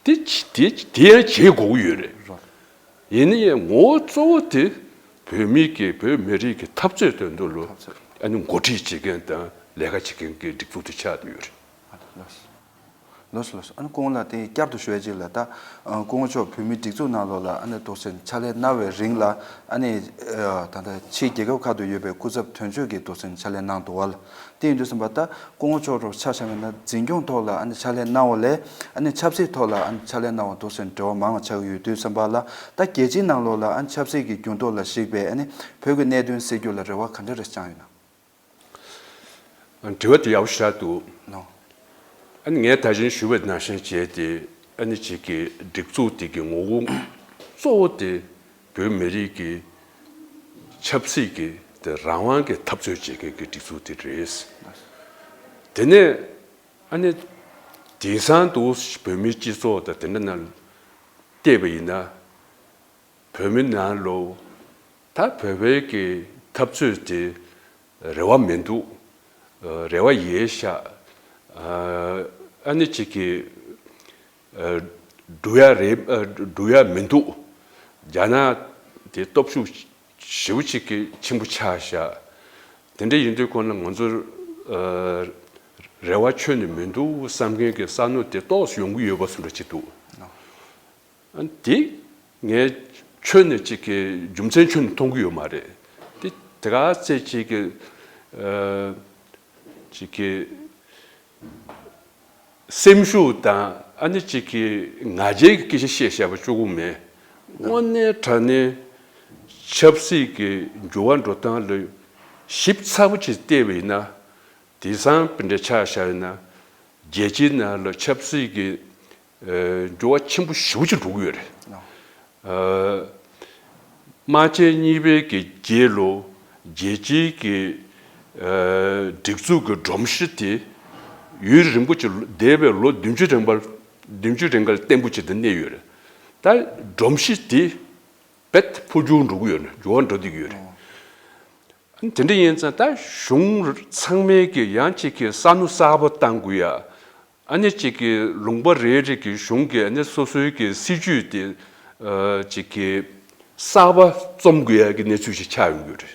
ལགས། དེ་དེ་དེ་ཡང་བྱེད་དགོས་ཀྱི་ཡོད་རེད། རོ། ཡིན་ན་ཡང་ངོ་བོ་གཙོ་བོ་དེ་བོད་མི་གི་བོད་མི་རིགས་ཀྱི་འཐབ་རྩོད་དོན་དུ་ལོ་འཐབ་རྩོད། ཨ་ནི་འགོ་ཁྲིད་བྱེད་མཁན་དང་ལས་ཀ་བྱེད་མཁན་གྱི་སྒྲིག་འཛུགས་དེ་ཆགས་བསྡད་ཡོད་རེད། ལགས། ལགས་སོ། ལགས་སོ། ཨ་ནི་སྐུ་ངོ་ལགས་དེ་བསྐྱར་དུ་ཞུ་ཡ་ཅིག་ལ་ད་ཨ་སྐུ་ངོ་མཆོག་བོད་མིའི་སྒྲིག་འཛུགས་ནང་ལོགས་ལ་ཨ་ནི་འདུག་སེ་ཕྱག་ལས་གནང་བའི་རིང་ལ་ཨ་ནི་ཨ་ད་ལྟ་ཕྱིའི་རྒྱལ་ཁབ་ཁག་ཏུ་ཡོད་པའི་སྐུ་ཚབ་དོན་གཅོད་ཀྱི་འདུག་སེ་ཕྱག་ལས་གནང་འདུག་བ་ལ། དེ་ཡིན་དུས་ཙམ་པ་ད་སྐུ་ངོ་མཆོག་རོགས་ཆ་བཞག་པ་ཡིན་ན་འཛིན་སྐྱོང་ཐོག་ལ་ཨ་ནི་ཕྱག་ལས་གནང་བ་ལས་ཨ་ནི་ཆབ་སྲིད་ཐོག་ལ་ཨ་ནི་ཕྱག་ལས་གནང་བ་འདུག་སེ་འབྲེལ་བ་མང་བ་ཆགས་ཀྱི་ཡོད་དུས་ཙམ་པ་ལ། ད་རྒྱལ་སྤྱིའི་ནང་ལོགས་ལ་ཨ་ནི་ཆབ་སྲིད་ཀྱི་འགྱུར་ལྡོག་ལ་གཞིགས་པའི་ཨ་ནི་བོད་ཀྱི་གནད་དོན་སེལ་རྒྱུ་ལ་རེ་བ་ག་འདྲ་རེ་བཅངས་ཡོད་ན། དྲི་བ་དེ་ཡག་པོ་ཞེ་དྲག་འདུག་ལགས། ཨ་ནི་ངས་ད་གིན་ཞུས་པ་ནང་བཞིན་བྱས་ཏེ་ཨ་ནི་གཅིག་གི་སྒྲིག་འཛུགས་དེ་གི་ངོ་བོ་གཙོ་བོ་དེ་བོད་མི་རིགས་ཀྱི་ཆབ་སྲིད་ཀྱི་དེ་རང་དབང་གི་འཐབ་རྩོད་བྱེད་མཁན་གྱི་སྒྲིག་འཛུགས་དེ་རེད། དེ་ནས་ཨ་ནི་ དེང་སང་དུ་བོད་མིའི་སྤྱི་ཚོགས་དང་དེ་འདྲ་ནང་བལྟས་པ་ཡིན་ན། བོད་མི་ནང་ལོ་ད་བོད་པའི་གི་འཐབ་རྩོད་དེ་རེ་བ་མི་འདུག་རེ་བ་ཡོད་ཤག་ཨ་ནི་གཅིག་གི་འགྲུབ་ཡ་རེད། འགྲུབ་ཡ་མི་འདུག་རྒྱ་ནག་དེ་སྟོབས་ཤུགས་ཞེ་པོ་ཅིག་གི་ཆེན་པོ་ཆགས་ཤག་དེ་འདྲ་ཡིན་དུས་ཁོ་ན་ང་ཚོར་རེ་བ་ཁྱོན་ནས་མི་འདུག་བསམ་མཁན་གྱི་བསམ་བློ་དེ་ཏོག་ཙམ་ཡོང་གི་ཡོད་པ་བཟོ་འདྲ་ཅིག་འདུག་ཨ་ནི་དེ་ངས་ཁྱོན་ནས་ཅིག་གི་རྒྱུ་མཚན་ཁྱོན་ནས་མཐོང་གི་ཡོད་མ་རེད། དེ་དེ་ག་ཚད་ཅིག་གི་ཨ་ཅིག་གི་སེམས་ཤུགས་དང་ཨ་ནི་ཅིག་གི་ང་རྒྱལ་གྱི་སྐད་ཆ་བཤད་བཤད་པ་གཅིག་པུ་མེད། དངོས་གནས་དྲང་གནས་ཆབ་སྲིད་ཀྱི་འགྱུར་བ་འགྲོ་སྟངས་ལ་ཞིབ་ཚགས་པོ་ཅིག་བལྟས་པ་ཡིན་ན། དེང་སང་དཔེ་འདྲ་ཆ་བཞག་ཡིན་ན། རྒྱལ་སྤྱིའི་ནང་ལ་ཆབ་སྲིད་ཀྱི་ཨ་འགྱུར་བ་ཆེན་པོ་ཞེ་པོ་ཅིག་འགྲོ་གི་ཡོད་རེད། ཨ་དམག་ཆེན་གཉིས་པའི་གི་རྗེས་ལ་རྒྱལ་སྤྱིའི་གི་ཨ་སྒྲིག་འཛུགས་ཀྱི་སྒྲོམ་གཞི་དེ་ཡུན་རིང་པོ་ཅིག་འདས་པའི་ལོ་བདུན་ཅུ་རིང་པ། བདུན་ཅུ་རིང་ག་ལ་བརྟན་པོ་ཅིག་ཏུ་གནས་ཡོད་རེད། ད་སྒྲོམ་གཞི་དེ་རྦད་འཕོ་འགྱུར་འགྲོ་གི་ཡོད་རེད། འགྱུར་བ་འགྲོ་བསྡད་ཀྱི་ཡོད་རེད། དེ་འདྲ་ཡིན་ཙང་ད་གཞུང་ཚང་མས་ཀྱི་ཡང་གཅིག་གི་བསམ་བློ་གསར་པ་བཏང་དགོས་ཡ། ཨ་ནི་གཅིག་གི་ལུང་པ་རེ་རེ་གི་གཞུང་གི་ཨ་ནི་སོ་སོའི་གི་སྲིད་ཇུས་དེ་ཨ་གཅིག་གི་གསར་པ་རྩོམ་དགོས་ཡ་གི་གནས་ཚུལ་ཞིག་ཆགས་ཡོང་གི་རེད།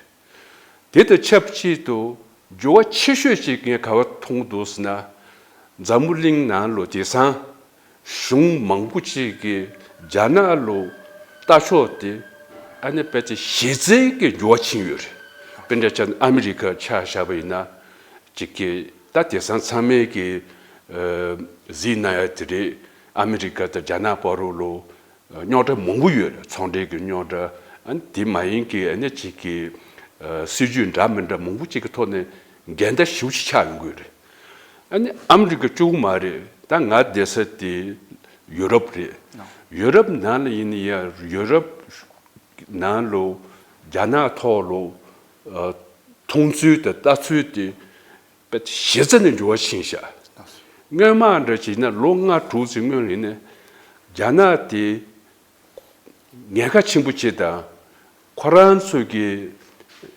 དེ་དང་ཆབས་ཅིག་ཏུ་འགྱུར་བ་ཆེ་ཤོས་ཅིག་ངས་ག་པར་མཐོང་འདུག་ཟེར་ན། འཛམ་བུ་གླིང་ནང་ལོ་དེང་སང་གཞུང་མང་པོ་ཅིག་གིས་རྒྱ་ནག་ལ་ལྟ་ཕྱོགས་དེ་ཨ་ནི་རྦད་དེ་གཞི་རྩའི་གི་འགྱུར་བ་ཕྱིན་ཡོད་རེད། དཔེ་འདྲ་ཆ་ཨ་མི་རི་ཀ་ཆ་བཞག་པ་ཡིན་ན། ཅིག་གི་ད་དེང་སང་ཚང་མས་གི་ཨ་གཟིགས་གནང་ཡ་དེ་རེད། ཨ་མི་རི་ཀ་དང་རྒྱ་ནག་བར་དུ་ལོ་རྙོག་དྲ་མང་པོ་ཡོད་རེད། ཚོང་འབྲེལ་གྱི་རྙོག་དྲ། ཨ་ནི་དེ་མ་ཡིན་གྱི་ཨ་ནི་ཅིག་གི་ཨ་སྲིད་ཇུས་འདྲ་མི་འདྲ་མང་པོ་ཅིག་གི་ཐོག་ནས་འགལ་ཟླ་ཞེ་པོ་ཅིག་ཆགས་ཡོང་གི་ཡོད་རེད། ཨ་ནི་ཨ་མི་རི་ཀ་གཅིག་པུ་མ་རེད། ད་ང་བསྡད་ས་དེ་ཡུ་རོབ་རེད། ཡུ་རོབ་ནང་ལ་ཡིན་ན་ཡང་ཡུ་རོབ་ནང་ལོ་རྒྱ་ནག་ཐོག་ལོ་ཨ་མཐོང་ཚུལ་དང་ལྟ་ཚུལ་དེ་པད་གཞི་རྩ་ནས་འགྱུར་བ་ཕྱིན་ཤག་སྔོན་མ་འདྲ་བྱས་ན་ལོ་ལྔ་དྲུག་ཙམ་སྔོན་ཡིན་ན་རྒྱ་ནག་དེ་ཉེན་ཁ་ཆེན་པོ་ཅིག་དང་། ཁོ་རང་ཚོ་གི་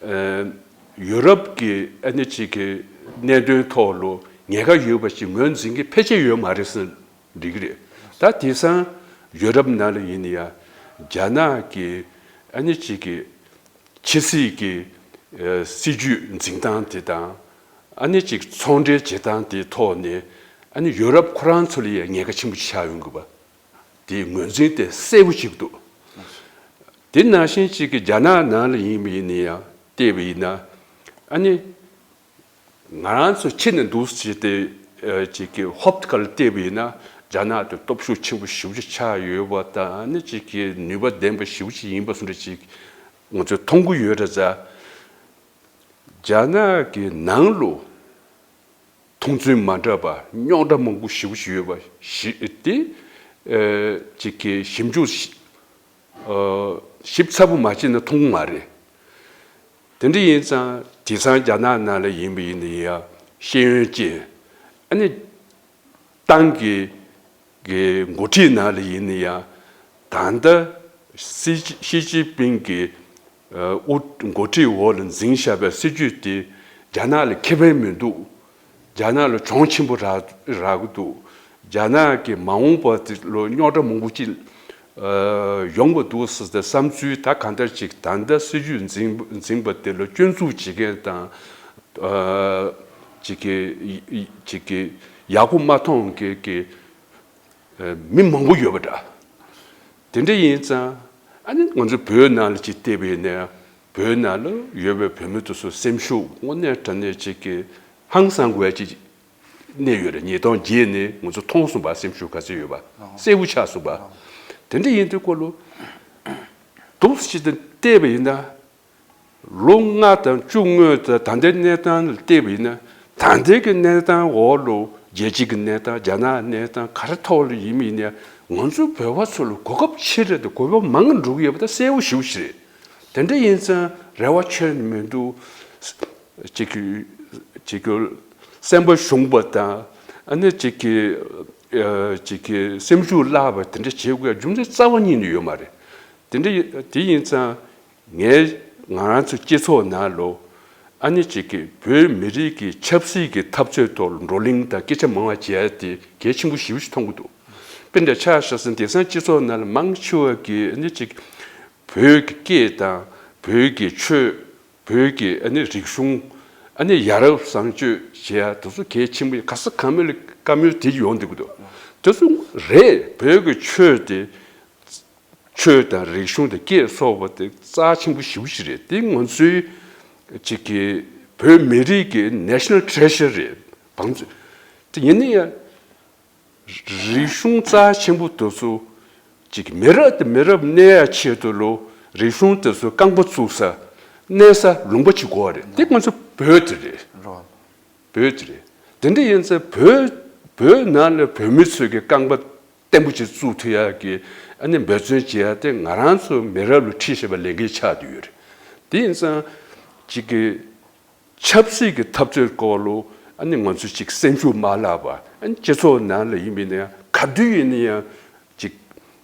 ཨ་ཡུ་རོབ་ཀྱི་ཨ་ནི་ཅིག་གི་གནད་དོན་ཐོག་ལ་ཉེན་ཁ་ཡོད་པ་ཞིག་ངོས་འཛིན་གྱི་ཕལ་ཆེར་ཡོད་མ་རེད་ཟེར་འགྲིག་གི་རེད། ད་དེང་སང་ཡུ་རོབ་ནང་ལ་ཡིན་ན་ཡང་རྒྱ་ནག་གི་ཨ་ནི་ཅིག་གི་ཕྱི་སྲིད་ཀྱི་ཨ་སྲིད་ཇུས་འཛིན་སྟངས་དེ་དང་། ཨ་ནི་ཅིག་ཚོང་འབྲེལ་བྱེད་སྟངས་དེའི་ཐོག་ནས་ཨ་ནི་ཡུ་རོབ་ཁོ་རང་ཚོ་ལ་ཡང་ཉེན་ཁ་ཆེན་པོ་ཆགས་ཡོང་གི་པ། དེའི་ངོས་འཛིན་དེ་གསལ་པོ་ཞིག་འདུག་དེ་ནང་བཞིན་གཅིག་གི་རྒྱ་ནག་ནང་ལ་ཡིན་པ་ཡིན་ན་ཡང་བལྟས་པ་ཡིན་ན། ཨ་ནི་ང་རང་ཚོ་ཕྱི་ནས་འདུག་ཟེར་ཏེ་ཨ་གཅིག་གི་ཧོབ་ཁ་ལ་བལྟས་པ་ཡིན་ན་རྒྱ་ནག་དེ་སྟོབས་ཤུགས་ཆེན་པོ་ཞེ་པོ་ཅིག་ཆགས་ཡོད་པ་དང་། ཨ་ནི་གཅིག་གི་ནུས་པ་ལྡན་པ་ཞེ་པོ་ཅིག་ཡིན་པ་བཟོ་འདྲ་ཅིག་ང་ཚོས་མཐོང་གི་ཡོད་རེད་ཙང་། རྒྱ་ནག་གི་ནང་ལོ། མཐོང་ཚུལ་མ་འདྲ་བ་རྙོག་དྲ་མང་པོ་ཞེ་པོ་ཞིག་ཡོད་པ་ཞིག་དེ་ཨ་ཅིག་གི་ཞིབ་འཇུག་ཞིབ་ཨ་ཞིབ་ཚགས་པོ་མ་བྱས་ན་མཐོང་གི་མ་རེད། དེ་འདྲ་ཡིན་ཙང་དེང་སང་རྒྱ་ནག་ནང་ལ་ཡིན་པ་ཡིན་ན་ཡང་ཤེས་ཡོན་ཅན། ཨ་ནི་ཏང་གི་གི་འགོ་ཁྲིད་ནང་ལ་ཡིན་ན་ཡང་ད་ལྟ་སི་ཞི་ཅིན་ཕིང་གི་ཨ་དབུ་འགོ་ཁྲིད་འོག་ལ་འཛིན་བཞག་པའི་སྲིད་ཇུས་དེ་རྒྱ་ནག་ལ་ཁེ་ཕན་མི་འདུག་རྒྱ་ནག་ལ་གྱོང་ཆེན་པོ་རག་རག་གི་འདུག་རྒྱ་ནག་གི་མ་འོངས་པ་དེ་ལོ་རྙོག་དྲ་མང་པོ་ཅིག་ཨ་ཡོང་གི་འདུག་ཟེར་ཏེ་བསམ་ཚུལ་ད་གང་ལྟར་ཅིག་ད་ལྟ་སྲིད་ཇུས་འཛིན་འཛིན་པ་དེ་ལ་སྐྱོན་འཛུགས་བྱེད་མཁན་དང་། ཨ་ཅིག་གི་ཅིག་གི་ཡག་པོ་མ་མཐོང་མཁན་གྱི་ཨ་མི་མང་པོ་ཡོད་པ་འདྲ། དེ་འདྲ་ཡིན་ཙང་ཨ་ནི་ང་ཚོ་བོད་ནང་ལ་ཅིག་བལྟས་པ་ཡིན་ན་བོད་ནང་ལ་ཡོད་པའི་བོད་མི་དེ་ཚོ་སེམས་ཤུགས་དངོས་གནས་དྲང་གནས་ཅིག་གི་ཧང་སང་དགོས་ཡ་ཅིག་གནས་ཡོད་རེད། ཉིས་སྟོང་བརྒྱད་ནས་ང་ཚོ་མཐོང་སོང་པ། སེམས་ཤུགས་ག་ཚོད་ཡོད་པ་གསལ་པོ་ཆགས་སོང་པ། དེ་འདྲ་ཡིན་དུས་སྐོར་ལ་འདུག་སེ་ཅིག་ཏུ་བལྟས་པ་ཡིན་ན། ལོ་ལྔ་དང་བཅུ་སྔོན་དུ་ད་ལྟའི་གནས་སྟངས་ལ་བལྟས་པ་ཡིན་ན། ད་ལྟའི་གི་གནས་སྟངས་འོག་ལ་རྒྱལ་སྤྱི་གི་གནས་སྟངས། རྒྱ་ནག་གནས་སྟངས་ག་རེ་ཐོག་ལ་ཡིན་མིན་ཡིན་ན་ང་ཚོ་བོད་པ་ཚོ་ལ་གོ་སྐབས་ཆེ་རེད་དང་གོ་སྐབས་མང་པོ་འགྲོ་གི་ཡོད་པ་ད་གསལ་པོ་ཞེ་པོ་ཞིག་རེད། དེ་འདྲ་ཡིན་ཙང་རེ་བ་ཁྱོན་ནས་མི་འདུག་ཅིག་གི་ཅིག་གི་སེམས་པ་ཞུམ་པ་དང་། ཨ་ནི་ཅིག་གི་ ཅིག་གི་སེམས་ཤུགས་བརླག་པ་དེ་འདྲ་བྱེད་དགོས་རྒྱུ་མཚན་རྩ་བ་ཉིད་ནས་ཡོད་མ་རེད། དེ་འདྲ་དེ་ཡིན་ཙང་། ངས་ང་རང་ཚོ་སྤྱི་ཚོགས་ནང་ལོ། ཨ་ནི་ཅིག་གི་བོད་མི་རིགས་ཀྱི་ཆབ་སྲིད་ཀྱི་འཐབ་རྩོད་ཐོག་བགྲོ་གླེང་དང་སྐད་ཆ་མང་བ་བྱས་ཏེ་གལ་ཆེན་པོ་ཞེ་པོ་ཞིག་མཐོང་གི་འདུག་དཔེར་ན་ཆ་བཞག་ན་དེང་སང་སྤྱི་ཚོགས་ནང་ལ་མང་ཆེ་བ་གིས་ཨ་ནི་ཅིག་བོད་ཀྱི་སྐད་དང་བོད་ཀྱི་ཆོས། བོད་ཀྱི་ཨ་ནི་རིག་གཞུང་། ཨ་ནི་ཡ་རབས་བཟང་སྤྱོད་བྱེད་ཡ་དེ་ཚོ་གལ་ཆེན་པོ་ཡིན། ག་ས་ག་མེད་ལ་བཀའ་མོལ་དེ་ཡོང་བསྡད་ཀྱི་འདུག་དེ་ཚོ་རེད། བོད་ཀྱི་ཆོས་དེ། ཆོས་དང་རིག་གཞུང་དང་སྐད་སོགས་པ་དེ་རྩ་ཆེན་པོ་ཞེ་པོ་ཞིག་རེད། དེ་ང་ཚོའི་ཅིག་གི་བོད་མི་རིགས་ཀྱི་national treasure རེད། བང་མཛོད་དེ་ཡིན་ན་ཡང་། རིག་གཞུང་རྩ་ཆེན་པོ་དེ་ཚོ་ཅིག་མི་རབས་དང་མི་རབས་གནས་ཡ་ཆེད་དུ་ལོ། རིག་གཞུང་དེ་ཚོ་རྐང་པ་བཙུགས་ས། གནས་ས་ལུང་པ་ཅིག་དགོས་པ་རེད། དེ་ང་ཚོ་བོད་དེ་རེད། རོ། བོད་དེ་རེད། དེ་འདྲ་ཡིན་ཙང་བོད། བོད་ནང་ལ་བོད་མི་ཚོས་ཀྱི་རྐང་པ་བརྟན་པོ་ཅིག་བཙུགས་ཐུབ་ཡ་གི་ཨ་ནི་འབད་བརྩོན་བྱེད་ཡ་དེ་ང་རང་ཚོ་མི་རབས་ལ་ཁྲིད་བཞིན་པ་ལས་འགན་ཆགས་བསྡད་ཡོད་རེད། དེ་ཡིན་ཙང་ཅིག་གི་ཆབ་སྲིད་ཀྱི་འཐབ་རྩོད་སྐོར་ལོ། ཨ་ནི་ང་ཚོ་ཅིག་སེམས་ཤུགས་མ་བརླག་པ། ཨ་ནི་སྤྱི་ཚོགས་ནང་ལ་ཡིན་པ་ཡིན་ན་ཡང་ག་དུས་ཡིན་ན་ཡང་ཅིག་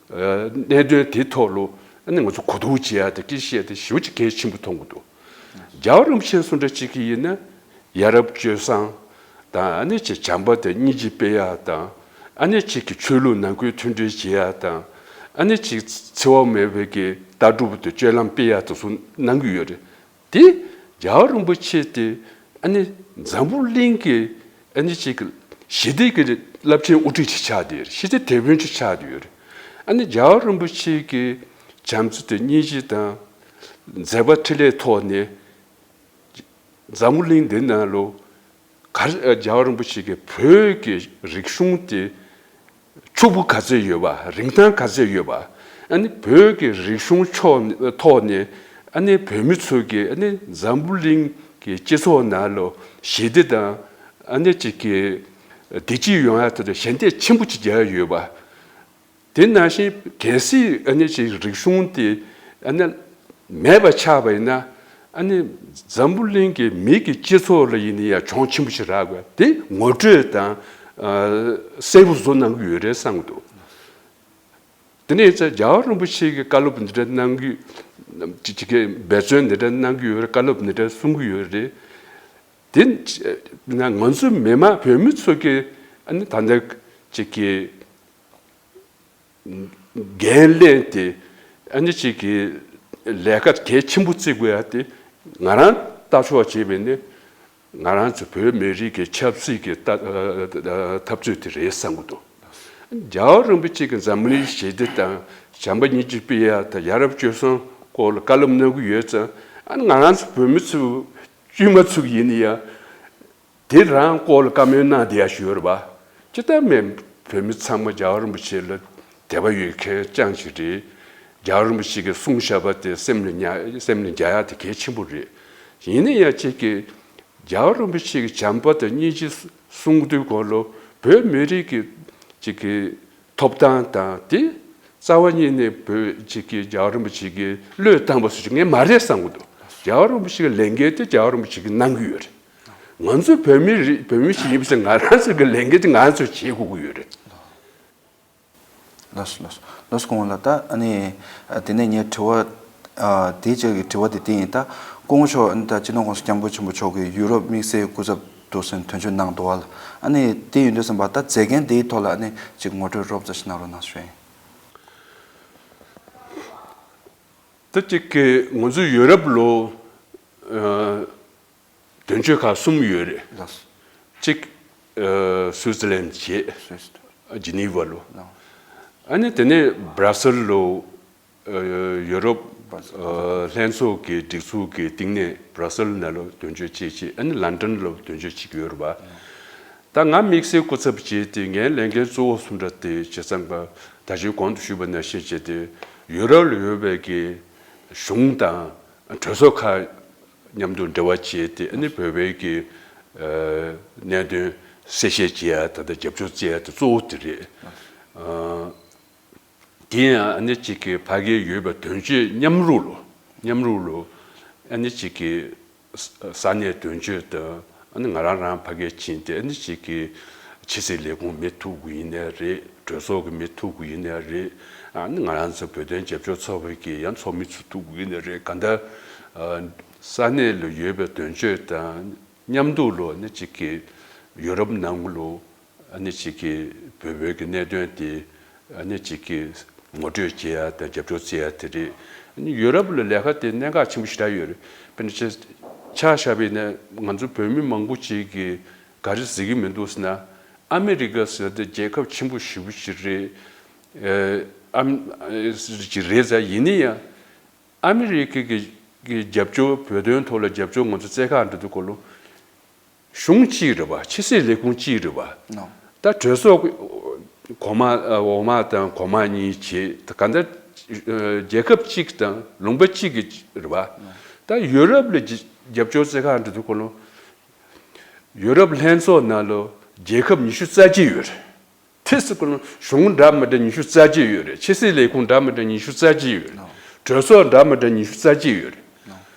ཨ་གནད་དོན་དེ་ཐོག་ལོ། ཨ་ནི་ང་ཚོ་གོ་བསྡུར་བྱེད་ཡ་དེ་སྐད་བཤད་དེ་ཞེ་པོ་ཅིག་གལ་ཆེན་པོ་མཐོང་གི་འདུག་རྒྱལ་བ་རིན་པོ་ཆེ་གསུང་འདྲ་ཅིག་གི་ཡིན་ན་ཡ་རབས་སྤྱོད་བཟང་དང་། ཨ་ནི་ཅིག་བྱམས་པ་དང་སྙིང་རྗེ་སྤེལ་ཡ་དང་། ཨ་ནི་ཅིག་གི་ཆོས་ལུགས་ནང་ཁུལ་མཐུན་སྒྲིལ་བྱེད་ཡ་དང་། ཨ་ནི་ཅིག་འཚེ་བ་མེད་པའི་གི་ལྟ་གྲུབ་དང་སྤྱོད་ལམ་སྤེལ་ཡ་དེ་ཚོ་གནང་གི་ཡོད་རེད། དེ་རྒྱལ་བ་རིན་པོ་ཆེ་དེ་ཨ་ནི་འཛམ་བུ་གླིང་གི་ཨ་ནི་ཅིག་གི་ཞི་བདེ་གི་རླབས་ཆེན་དབུ་ཁྲིད་ཅིག་ཆགས་བསྡད་ཡོད་རེད། ཞི་བདེ་དེད་དཔོན་ཅིག་ཆགས་བསྡད་ཡོད་རེད། ཨ་ནི་རྒྱལ་བ་རིན་པོ་ཆེ་གི་བྱམས་བརྩེ་དང་སྙིང་རྗེ་དང་མཛད་པ་འཕྲིན་ལས་ཐོག་ནས་འཛམ་བུ་གླིང་འདི་ནང་ལོ། གར་རྒྱལ་བ་རིན་པོ་ཆེ་གིས་བོད་ཀྱི་རིག་གཞུང་དེ་ཕྱུག་པོ་ག་ཚད་ཡོད་པ། རིན་ཐང་ག་ཚད་ཡོད་པ། ཨ་ནི་བོད་ཀྱི་རིག་གཞུང་ཕྱོགས་ཐོག་ནས་ཨ་ནི་བོད་མི་ཚོ་གིས་ཨ་ནི་འཛམ་བུ་གླིང་གི་སྤྱི་ཚོགས་ནང་ལོ་ཞི་བདེ་དང་ཨ་ནི་ཅིག་གི་བདེ་སྐྱིད་ཡོང་ཡ་དེ་དང་ཞལ་འདེབས་ཆེན་པོ་ཅིག་རྒྱག་ཡ་ཡོད་པ། དེ་ནང་བཞིན་གལ་སྲིད་ཨ་ནི་ཅིག་རིག་གཞུང་དེ་ཨ་ནི་མེད་པ་ཆགས་པ་ཡིན་ན། ཨ་ནི་འཛམ་བུ་གླིང་གི་མི་གི་སྤྱི་ཚོགས་ལ་ཡིན་ན་ཡང་གྱོང་ཆེན་པོ་ཞིག་རག་དགོས། དེ་ངོ་སྤྲོད་དང་ཨ་གསལ་པོ་བཟོ་གནང་གི་ཡོད་རེད་བསམ་གྱི་འདུག་དེ་ནས་ཡིན་ཙང་རྒྱལ་བ་རིན་པོ་ཆེ་གིས་བཀའ་སློབ་འདི་འདྲ་གནང་གི། ཅིག་ཅིག་གིས་འབད་བརྩོན་འདི་འདྲ་གནང་གི་ཡོད་རེད། བཀའ་སློབ་འདི་འདྲ་གསུང་གི་ཡོད་རེད། དེ་ན་ང་ཚོ་མི་མང་བོད་མི་ཚོ་གིས་ཨ་ནི་ད་ལྟ་ཅིག་གི་འགན་ལེན་ཏེ་ཨ་ནི་ཅིག་གི་ལས་ཀ་གལ་ཆེན་པོ་བརྩི་དགོས་ཡ་དེ་ང་རང་ལྟ་ཕྱོགས་བྱས་པས་ནི་ང་རང་ཚོ་བོད་མི་རིགས་ཀྱི་ཆབ་སྲིད་ཀྱི་ལྟ་འཐབ་རྩོད་དེ་རེད་བསམ་གྱི་འདུག་རྒྱལ་བ་རིན་པོ་ཆེ་གིས་འཛམ་གླིང་ཞི་བདེ་དང་བྱམས་པ་སྙིང་རྗེ་སྤེལ་ཡ་དང་ཡ་རབས་སྤྱོད་བཟང་སྐོར་ལ་བཀའ་སློབ་གནང་གི་ཡོད་ཙང་། ཨ་ནི་ང་རང་ཚོ་བོད་མི་ཚོ་དཀྱུས་མ་ཚོ་ཡིན་ཡ། དེ་རང་སྐོར་ལ་བཀའ་མོལ་གནང་བསྡད་ཡ་ཞིག་ཡོད་རེད་པ། ཅི་ལྟར་མིན་བོད་མི་ཚང་མ་རྒྱལ་བ་རིན་པོ་ཆེ་ལ་དད་པ་ཡོད་མཁན་རྐྱང་ཞིག་རེད། རྒྱལ་བ་རིན་པོ་ཆེ་གིས་གསུངས་བཞག་པ་དེ་སེམས་ལ་ཉར། སེམས་ལ་འཇགས་ཡ་དེ་གལ་ཆེན་པོ་རེད། ཡིན་ན་ཡང་ཅིག་གི་རྒྱལ་བ་རིན་པོ་ཆེ་གི་བྱམས་པ་དང་སྙིང་རྗེ་གསུང་དུས་སྐོར་ལ་བོད་མི་རིགས་ཀྱི་ཅིག་གི་ཐོབ་ཐང་དང་དེ་རྩ་བ་ཉིད་ནས་བོད་ཅིག་གི་རྒྱལ་བ་རིན་པོ་ཆེ་གིས་བློས་བཏང་བ་སུ་ཞིག་ངས་མ་རེད་བསམ་གྱི་འདུག་རྒྱལ་བ་རིན་པོ་ཆེ་གི་ལས་འགན་དེ་རྒྱལ་བ་རིན་པོ་ཆེ་གིས་གནང་གི་ཡོད་རེད། ང་ཚོ་བོད་མི་རེད། བོད་མི་ཞིག་ཡིན་པ་ཚོས་ང་རང་ཚོ་གི་ལས་འགན་དེ་ང་ཚོས་བྱེད་དགོས་ཀྱི་ཡོད་རེད། ལགས་སོ། ལགས་སོ། ལགས་སོ། སྐུ་ངོ་ལགས། ད་ཨ་ནི་དེ་ནས་ངའི་དྲི་བ་དེའི་ཆེད་ཀྱི་དྲི་བ་དེ་འདི་ཡིན། ད་སྐུ་ངོ་མཆོག་ཨ་ནི་ད་སྤྱི་ནོར་༸གོང་ས་༸སྐྱབས་མགོན་ཆེན་པོ་མཆོག་གིས་ཡུ་རོབ་དམིགས་བསལ་སྐུ་ཚབ་དུ་སོང་དོན་གཅོད་གནང་འདུག་བ་ལ། ཨ་ནི་དེ་ཡིན་དུས་ཙམ་པ་ད་མཛད་འགན་དེའི་ཐོག་ལ་ཨ་ནི་ཅིག་ངོ་སྤྲོད་རོབ་ཙམ་ཞིག་གནང་རོགས་གནང་ཞུ་ཡིན། ད་ཅིག་གི་ང་ཚོ་ཡུ་རོབ་ལོ། ཨ། དོན་གཅོད་ཁག་གསུམ་ཡོད་རེད། ལགས་སོ། གཅིག་ཨ། སུའི་ཙི་ལན་བྱས། སུའི་ཙི། ཇི་ནི་ཝ་ལོ། ལགས། ཨ་ནི་དེ་ནས་སྦྲ་སེལ་ལོ། ཨ། ཡུ་རོབ་སྦྲ་སེལ། ཨ། ལྷན་ཚོགས་ཀྱི་སྒྲིག་འཛུགས་ཀྱི་སྟེང་ནས་སྦྲ་སེལ་ནང་ལོ་དོན་གཅོད་བྱས་བྱས། ཨ་ནི་ལན་ཌན་ལོ་དོན་གཅོད་བྱེད་ཀྱི་ཡོད་རེད་པ། ད་ང་དམིགས་བསལ་སྐུ་ཚབ་བྱས་ཏེ་ངའི་ལས་འགན་གཙོ་བོ་གསུམ་འདྲ་དེ་བྱས་ཙང་། ད་གིན་གོང་དུ་ཞུས་པ་ནང་བཞིན་བྱས་ཏེ་ཡུ་རོབ་ལ་ཡོད་པའི་གི་གཞུང་དང་གྲོས་ཚོགས་ཁག་མཉམ་དུ་འབྲེལ་བ་བྱས་ཏེ། ཨ་ནི་བོད་པའི་གི་ཨ། གནད་དོན་གསལ་བཤད་བྱེད་ཡ། ད་ལྟ་རྒྱབ་སྐྱོར་བྱེད་ཡ་དེ་གཙོ་བོ་དེ་རེད། ཨ། དེ་ཡང་ཨ་ནི་གཅིག་གི་ཕ་གིར་ཡོད་པའི་དོན་གཅོད་མཉམ་རུབ་ལོ། མཉམ་རུབ་ལོ། ཨ་ནི་གཅིག་གི་ས་ས་གནས་དོན་གཅོད་དང་། ཨ་ནི་ང་རང་རང་ཕ་གིར་ཕྱིན་ཏེ། ཨ་ནི་གཅིག་གི་ ཕྱི་སྲིད་ལས་ཁུངས་མི་ཐུག་དགོས་ཡིན་ནའི་རེད། གྲོས་ཚོགས་ཀྱི་མི་ཐུག་དགོས་ཡིན་ནའི་རེད། ཨ་ནི་ང་རང་ཚོ་བོད་དོན་རྒྱབ་སྐྱོར་ཚོགས་པའི་གི་ཡང་ཚོགས་མི་ཚོ་ཐུག་དགོས་ཡིན་ནའི་རེད། གང་ལྟར་ཨ་ས་གནས་ལ་ཡོད་པའི་དོན་གཅོད་དང་མཉམ་དུ་ལོ་ནི་གཅིག་གི་ཡུ་རོབ་ནང་ལོ་ཨ་ནི་གཅིག་གི་བོད་བོད་ཀྱི་གནད་དོན་དེ་ཨ་ནི་གཅིག་གི་ངོ་སྤྲོད་བྱེད་ཡ་དང་རྒྱབ་སྐྱོར་བྱེད་ཡ་དེ་རེད། ཨ་ནི་ཡུ་རོབ་ལ་ལས་ཀ་དེ་གནད་འགག་ཆེན་པོ་ཞེ་དྲག་ཡོད་རེད། དཔེར་ན་ཆ་བཞག་པ་ཡིན་ན་ང་ཚོ་བོད་མི་མང་པོ་ཅིག་གིས་ག་རེ་གཟིགས་ཀྱི་མི་འདུག་ཟེར་ན། ཨ་མི་རི་ཀ་ཟེར་དེ་རྒྱལ་ཁབ་ཆེན་པོ་ཞེ་པོ་ཅིག་རེད། ཨ་ཨམ་ཅིག་རེད་ཟེར། ཡིན་ན་ཡང་ཨ་མི་རི་ཀ་གི་གི་རྒྱབ་སྐྱོར་བོད་དོན་ཐོག་ལ་རྒྱབ་སྐྱོར་ང་ཚོ་བཙལ་ག་འགྲོ་དུས་སྐོར་ལ་གཞུང་གཅིག་རེད་པ། ཕྱི་སྲིད་ལས་ཁུངས་གཅིག་རེད་པ། ནོ། ད་གྲོས་ཚོགས་གོང་མ་འོག་མ་དང་གོང་མ་གཉིས་བྱེད། ད་ག་འདྲ་རྒྱལ་ཁབ་གཅིག་དང་ལུང་པ་གཅིག་གི་རེད་པ། ད་ཡུ་རོབ་ལ་རྒྱབ་སྐྱོར་བཙལ་ག་འགྲོ་དུས་སྐོར་ལ། ཡུ་རོབ་ལྷན་ཚོགས་ནང་ལ་རྒྱལ་ཁབ་ཉི་ཤུ་རྩ་གཅིག་ཡོད་རེད། དེ་སུ་ཀུན་གཞུང་འདྲ་མི་འདྲ་ཉི་ཤུ་རྩ་གཅིག་ཡོད་རེད། ཕྱི་སྲིད་ལས་ཁུངས་འདྲ་མི་འདྲ་ཉི་ཤུ་རྩ་གཅིག་ཡོད་རེད། གྲོས་ཚོགས་འདྲ་མི་འདྲ་ཉི་ཤུ་རྩ་གཅིག་ཡོད་རེད།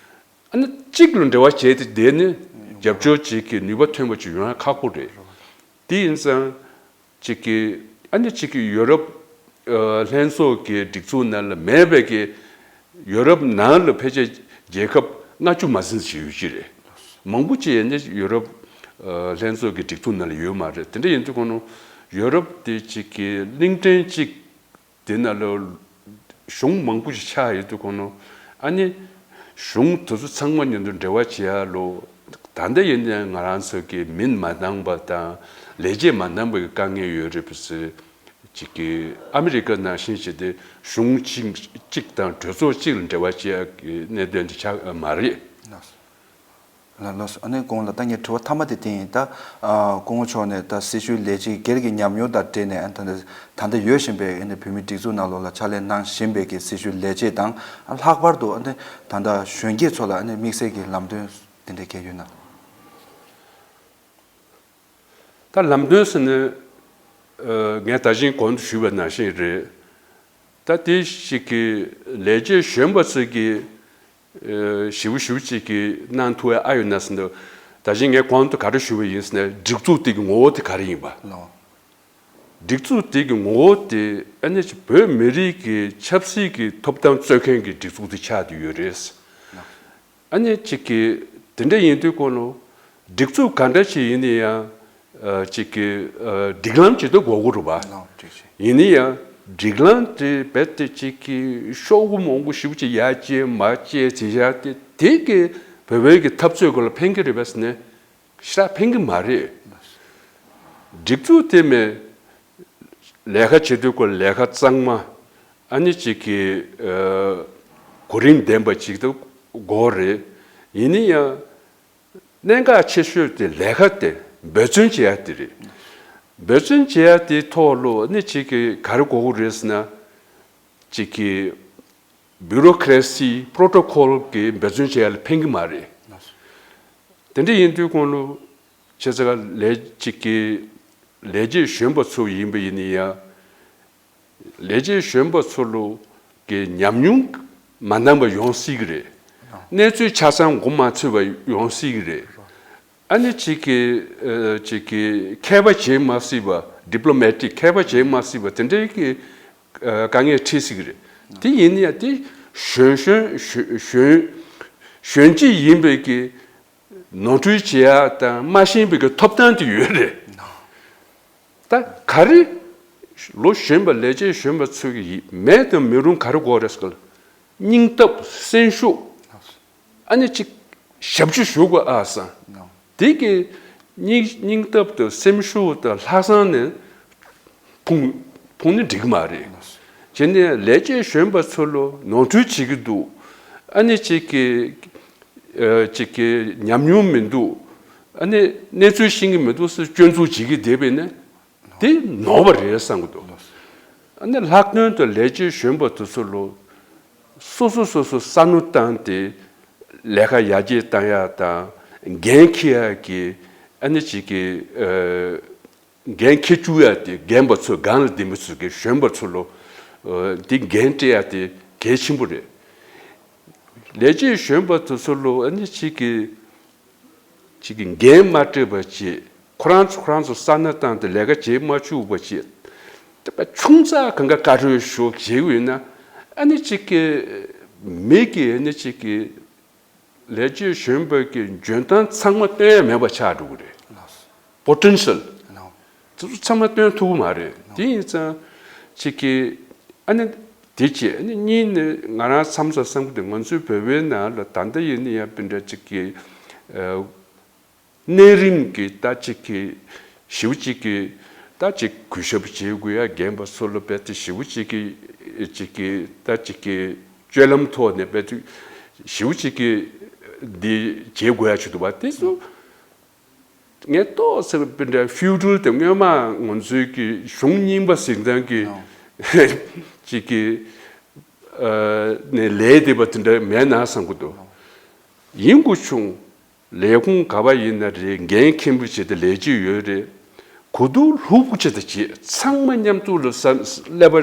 ཨ་ནི་གཅིག་ལ་འབྲེལ་བ་བྱས་ཏེ་བསྡད་ནས་རྒྱབ་སྐྱོར་བྱེད་ཀྱི་ནུས་པ་ཐོན་པ་ཅིག་ཡོང་ཡ་ཁག་པོ་རེད། དེ་ཡིན་ཙང་གཅིག་གི་ཨ་ནི་གཅིག་གི་ཡུ་རོབ་ལྷན་ཚོགས་ཀྱི་སྒྲིག་འཛུགས་ནང་ལ་མེད་པའི་གི་ཡུ་རོབ་ནང་ལ་ཕལ་ཆེར་རྒྱལ་ཁབ་ལྔ་བཅུ་མ་ཟིན་ཞིག་ཡོད་ཀྱི་རེད། མང་པོ་ཅིག་ཡིན་ནའི་ཡུ་རོབ་ལྷན་ཚོགས་ཀྱི་སྒྲིག་འཛུགས་ནང་ལ་ཡོད་མ་རེད། དེ་འདྲ་ཡིན་དུས་གོ་ནོ་ཡུ་རོབ་དེ་གཅིག་གི་གླིང་ཕྲན་གཅིག་དེ་ནང་ལ་གཞུང་མང་པོ་ཞིག་ཆགས་ཡོད་དུས་གོ་ནོ་ཨ་ནི་གཞུང་དེ་ཚོ་ཚང་མ་མཉམ་དུ་འབྲེལ་བ་བྱེད་ཡ་ལོ། ད་ལྟ་ཡིན་ནའི་ང་རང་ཚོ་གི་མིང་མ་འདང་པ་དང་ལས་བྱེད་མ་འདང་པ་གི་དཀའ་ངལ་ཡོད་རེད་པ་ཟེར། གཅིག་གི་ཨ་མི་རི་ཀ་ནང་བཞིན་བྱས་ཏེ་གཞུང་གཅིག་གཅིག་དང་གྲོས་ཚོགས་གཅིག་ལ་འབྲེལ་བ་བྱེད་ཡ་གི་གནད་དོན་དེ་ཆགས་མ་རེད། ལགས་སོ། ལགས་སོ། ཨ་ནི་གོང་ལ་ད་ངས་དྲི་བ་མཐའ་མ་དེ་དེ་ཡིན། ད་སྐུ་ངོ་མཆོག་ནས་ད་སྲི་ཞུའི་ལས་བྱེད་སྒེར་གྱི་ཉམས་མྱོང་དང་འབྲེལ་ནས་ཨ་ད་ད་ལྟ་ཡོད་བཞིན་པའི་ཨ་ནི་བོད་མིའི་སྒྲིག་འཛུགས་ནང་ལོགས་ལ་ཕྱག་ལས་གནང་བཞིན་པའི་གི་སྲི་ཞུའི་ལས་བྱེད་དང་ལྷག་པར་དུ་ཨ་ནི་ད་ལྟ་གཞོན་སྐྱེས་ཚོ་ལ་ཨ་ནི་དམིགས་བསལ་གྱི་ལམ་སྟོན་དེ་འདྲ་གང་ཡོད་ན། ད་ལམ་སྟོན་ཟེར་ནས་ངས་ད་གིན་གོང་དུ་ཞུས་པ་ནང་བཞིན་རེད། ད་དེ་ཞིག་གི་ལས་བྱེད་གཞོན་པ་ཚོས་ཀྱི་ཞིབ་ཞིབ་ཅིག་གི་གནང་ཐུབ་ཡ་ཨ་ཡོད་ན་ཟེར་ན། ད་གིན་ངས་གོང་དུ་ག་རེ་ཞུས་པ་ཡིན་ཟེར་ན་སྒྲིག་འཛུགས་དེ་གི་ངོ་བོ་དེ་ག་རེ་ཡིན་པ། ལོ། སྒྲིག་འཛུགས་དེ་གི་ངོ་བོ་དེ་ཨ་ནི་བོད་མི་རིགས་ཀྱི་ཆབ་སྲིད་ཀྱི་ཐོབ་ཐང་རྩོད་མཁན་གྱི་སྒྲིག་འཛུགས་དེ་ཆགས་བསྡད་ཡོད་རེད། ཨ་ནི་གཅིག་གི་དེ་འདྲ་ཡིན་དུས་གོ་ནོ་སྒྲིག་འཛུགས་ག་འདྲ་ཞིག་ཡིན་ན་ཡང་གཅིག་གི་སྒྲིག་ལམ་ཅིག་ཏུ་དགོས་ཀྱི་རེད་པ། ཡིན་ན་ཡང་སྒྲིག་ལམ་དེ་རྦད་དེ་གཅིག་གི་ཤོག་གུ་མང་པོ་ཞེ་པོ་ཅིག་ཡར་བཅད་མར་བཅད་བྱེད་ཡ་དེ་དེ་གི་བོད་བོད་ཀྱི་འཐབ་རྩོད་སྐོར་ལ་ཕན་གྱི་རེད་པས་ཟེར་ན། ཞེ་དྲག་ཕན་གྱི་མ་རེད། སྒྲིག་འཛུགས་དེ་མེད། ལས་ཀ་བྱེད་དུས་སྐོར་ལས་ཀ་གཙང་མ་ཨ་ནི་གཅིག་གི་གོ་རིམ་ལྡན་པ་ཅིག་ཏུ་དགོས་རེད། ཡིན་ན་ཡང་གནད་འགག་ཆེ་ཤོས་དེ་ལས་ཀ་དེ་འབད་བརྩོན་བྱེད་ཡ་དེ་རེད། འབད་བརྩོན་བྱེད་ཡ་དེའི་ཐོག་ལ་ཨ་ནི་གཅིག་གི་ག་རེ་དགོས་ཀྱི་རེད་ཟེར་ན། གཅིག་གི་བྷུ་རོ་ཀེ་རེ་སི་པོ་རོ་ཊོ་ཀོལ་གྱི་འབད་བརྩོན་བྱེད་ཡ་ལ་ཕན་གྱི་མ་རེད། དེ་འདྲ་ཡིན་དུས་གོང་ལ་ཁྱེད་ཚོ་ལས་གཅིག་གི་ལས་བྱེད་གཞོན་པ་ཚོ་ཡིན་པ་ཡིན་ན་ཡང་ལས་བྱེད་གཞོན་པ་ཚོ་ལ་གི་ཉམས་མྱོང་མ་འདང་པ་ཡོང་སྲིད་ཀྱི་རེད། གནས་ཚུལ་ཆ་ཚང་མགོ་མ་ཚོས་པ་ཡོང་སྲིད་ཀྱི་རེད། ཨ་ནི་གཅིག་གི་ཨ་གཅིག་གི་མཁས་པ་བྱེད་མ་སྲིད་པ། ཌི་པི་ལོ་མེ་ཊིག་མཁས་པ་བྱེད་མ་སྲིད་པ་དེ་འདྲའི་གི་ཨ་དཀའ་ངལ་འཕྲད་སྲིད་ཀྱི་རེད། དེ་ཡིན་ན་ཡང་དེ་གཞོན་གཞོན་གཞོན་གཞོན་གཞོན་སྐྱེས་ཡིན་པའི་གི་ནོར་འཁྲུལ་བྱེད་ཡ་དང་མ་ཤེས་པའི་གི་ཐོབ་ཐང་དེ་ཡོད་རེད། ད་ག་རེ་ལོ་གཞོན་པ་ལས་བྱེད་གཞོན་པ་ཚོ་གི་མེད་དང་མི་རུང་ག་རེ་དགོས་རེད་ཟེར་གི་ལ། སྙིང་སྟོབས་སེམས་ཤུགས། ཨ་ནི་གཅིག་ཞབས་ཕྱི་ཞུ་དགོས་ཨ་སང་། དེ་གི་སྙིང་སྙིང་སྟོབས་དང་སེམས་ཤུགས་དང་ལྷག་བསམ་ནས་ཕུང་ཕུང་ནི་འགྲིག་མ་རེད། བྱས་ནས་ལས་བྱེད་གཞོན་པ་ཚོ་ལོ་ནོར་འཁྲུལ་བྱེད་ཀྱི་འདུག་ཨ་ནི་གཅིག་གི་ཨ་གཅིག་གི་ཉམས་མྱོང་མི་འདུག་ཨ་ནི་གནས་ཚུལ་ཤེས་ཀྱི་མི་འདུག་ཟེར་སྐྱོན་འཛུགས་བྱེད་ཀྱི་བསྡད་པས་ན། དེ་ནོར་བ་རེད་བསམ་གྱི་འདུག་ཨ་ནི་ལྷག་དོན་དུ་ལས་བྱེད་གཞོན་པ་དེ་ཚོ་ལོ་སོ་སོ་སོ་སོ་བསམ་བློ་བཏང་སྟེ་ལས་ཀ་ཡར་རྒྱས་བཏང་ཡག་དང་འགན་འཁྱེར་ཡག་གི་ཨ་ནི་གཅིག་གི་ཨ་འགན་འཁྱེར་བཅུག་ཡག་དེ་རྒན་པ་ཚོ་སྒང་ལ་ལྡན་པ་ཚོ་གི་གཞོན་པ་ཚོ་ལོ་ཨ་དེ་འགན་སྤྲད་ཡག་དེ་གལ་ཆེན་པོ་རེད། ལས་བྱེད་གཞོན་པ་དེ་ཚོ་ལོ་ཨ་ནི་གཅིག་གི་གཅིག་གི་འགན་མ་སྤྲད་པ་བྱས། ཁོ་རང་ཚོ་ཁོ་རང་ཚོ་ས་ན་བཏང་སྟེ་ལས་ཀ་བྱེད་མ་བཅུག་པ་བྱེད། ད་ཆུང་ཙག་གང་ག་བཀའ་འཁྲོལ་ཞུ་བྱེད་དགོས་ན། ཨ་ནི་གཅིག་གི་མི་གི་ཨ་ནི་གཅིག་གི་ལས་བྱེད་གཞོན་པ་གི་འཇོན་ཐང་ཚང་མ་སྟོན་ཡ་མེད་པ་ཆགས་འགྲོ་གི་རེད། ལགས་སོ། པོ་ཊེན་ཤལ་ལགས། དེ་ཚོ་ཚང་མ་སྟོན་ཐུབ་ཀྱི་མ་རེད། དེ་ཡིན་ཙང་གཅིག་གི་ཨ་ནི་དེ་བྱས། ཨ་ནི་གཉིས་ནི་ང་རང་མཚམས་མཚམས་བསམ་གི་འདུག་ང་ཚོའི་བོད་པའི་ནང་ལ་ད་ལྟ་ཡིན་ན་ཡང་དཔེ་འདྲ་གཅིག་གི་ཨ་གནས་རིམ་གྱི་ད་གཅིག་གི་ཞེ་པོ་གཅིག་གི་ད་གཅིག་གུས་ཞབས་བྱེད་དགོས་ཡ། རྒན་པ་ཚོ་ལ་རྦད་དེ་ཞེ་པོ་གཅིག་གི་གཅིག་གི་ད་གཅིག་གི་སྤྱོད་ལམ་ཐོག་ནས་རྦད་དེ་ཞེ་པོ་གཅིག་གི་འདི་བྱེད་དགོས་ཡ་ཆུ་འདུག་པ། དེ་ཚོ་ངས་ཏོག་ཙམ་དཔེ་འདྲ་ཕིའུ་ཌལ་དེ་སྔོན་མ་ང་ཚོའི་གི་གཞུང་རྙིང་པ་ཟེར་སྟངས་ཀྱི་ཨོ། གཅིག་གི་ཨ་ནས་ལས་འདེབས་པ་དེ་འདྲ་མེད་ན་བསམ་གི་འདུག་ཡིན་དགོས་བྱུང་། ལས་ཁུངས་ག་པ་ཡིན་ན་རེད། འགན་མཁན་པོ་བྱས་ཏེ་ལས་བྱེད་ཡོད་རེད། གོ་བསྡུར་ལྷུག་པོ་བྱས་ཏེ་བྱེད། ཚང་མ་མཉམ་དུ་ལ་ས་ཀླད་པ་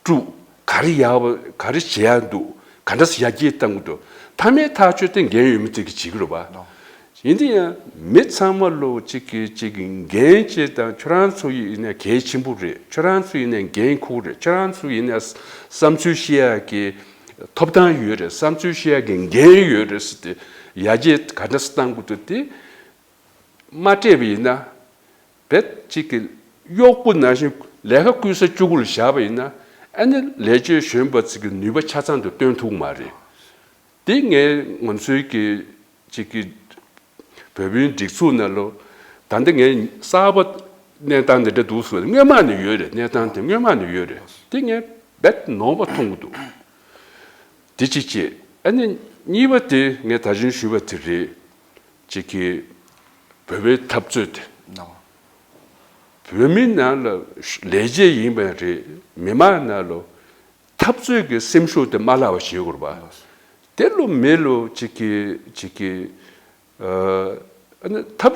དཀྲུག་ག་རེ་ཡག་པ་ག་རེ་བྱེད་ཡག་འདུག་ག་འདྲ་སེ་ཡར་རྒྱས་གཏང་གི་འདུག་མཐའ་མའི་ཐག་གཅོད་དེ་འགན་ཡོད་མི་དེ་གིས་བྱེད་ཀྱི་རེད་པ། ཡིན་དེ་ཡང་མི་ཚང་མ་ལོ་གཅིག་གིས་གཅིག་གི་འགན་བྱེད་དང་། ཁྱོད་རང་ཚོ་ཡིན་ན་གལ་ཆེན་པོ་རེད། ཁྱོད་རང་ཚོ་ཡིན་ན་འགན་ཁུར་རེད། ཁྱོད་རང་ཚོ་ཡིན་ན་བསམ་ཚུལ་བཤད་ཡག་གི་ཐོབ་ཐང་ཡོད་རེད། བསམ་ཚུལ་བཤད་ཡག་གི་འགན་ཡོད་རེད་ཟེར་ཏེ་ཡར་རྒྱས་ག་འདྲ་སེ་གཏང་དགོས་འདུག་དེ་མ་སྤྲད་པ་ཡིན་ན། རྦད་གཅིག་གི་གཡོག་པོ་ནང་བཞིན་ལས་ཀ་བསྐུལ་ས་གཅིག་པུ་ལ་བཞག་པ་ཡིན་ན། ཨ་ནི་ལས་བྱེད་གཞོན་པ་ཚོ་གི་ནུས་པ་ཆ་ཚང་དུ་སྟོན་ཐུབ་ཀྱི་མ་རེད། དེ་ངས་ང་ཚོའི་གི་གཅིག་གི་བོད་པའི་སྒྲིག་འཛུགས་ནང་ལོ། ད་ལྟ་ངས་གསར་པ་གནས་སྟངས་འདི་འདྲ་འདུག་ཟེར། སྔོན་མ་ནས་ཡོད་རེད། གནས་སྟངས་དེ་སྔོན་མ་ནས་ཡོད་རེད། དེ་ངས་རྦད་ནོར་བ་མཐོང་གི་འདུག་དེ་གཅིག་བྱས། ཨ་ནི་གཉིས་པ་དེ་ངས་ད་གིན་ཞུས་པ་དེ་རེད། གཅིག་གི་བོད་པའི་འཐབ་རྩོད་དེ། ནོ། བོད་མི་ནང་ལ་ལས་བྱེད་ཡིན་པ་རེད། མི་མང་ནང་ལ་འཐབ་རྩོད་ཀྱི་སེམས་ཤུགས་དེ་མ་བརླག་པ་བྱེད་དགོས་པ། དེ་ལོ་མི་ལོ་གཅིག་གི་གཅིག་གི་ཨ་ཨ་ནི་འཐབ་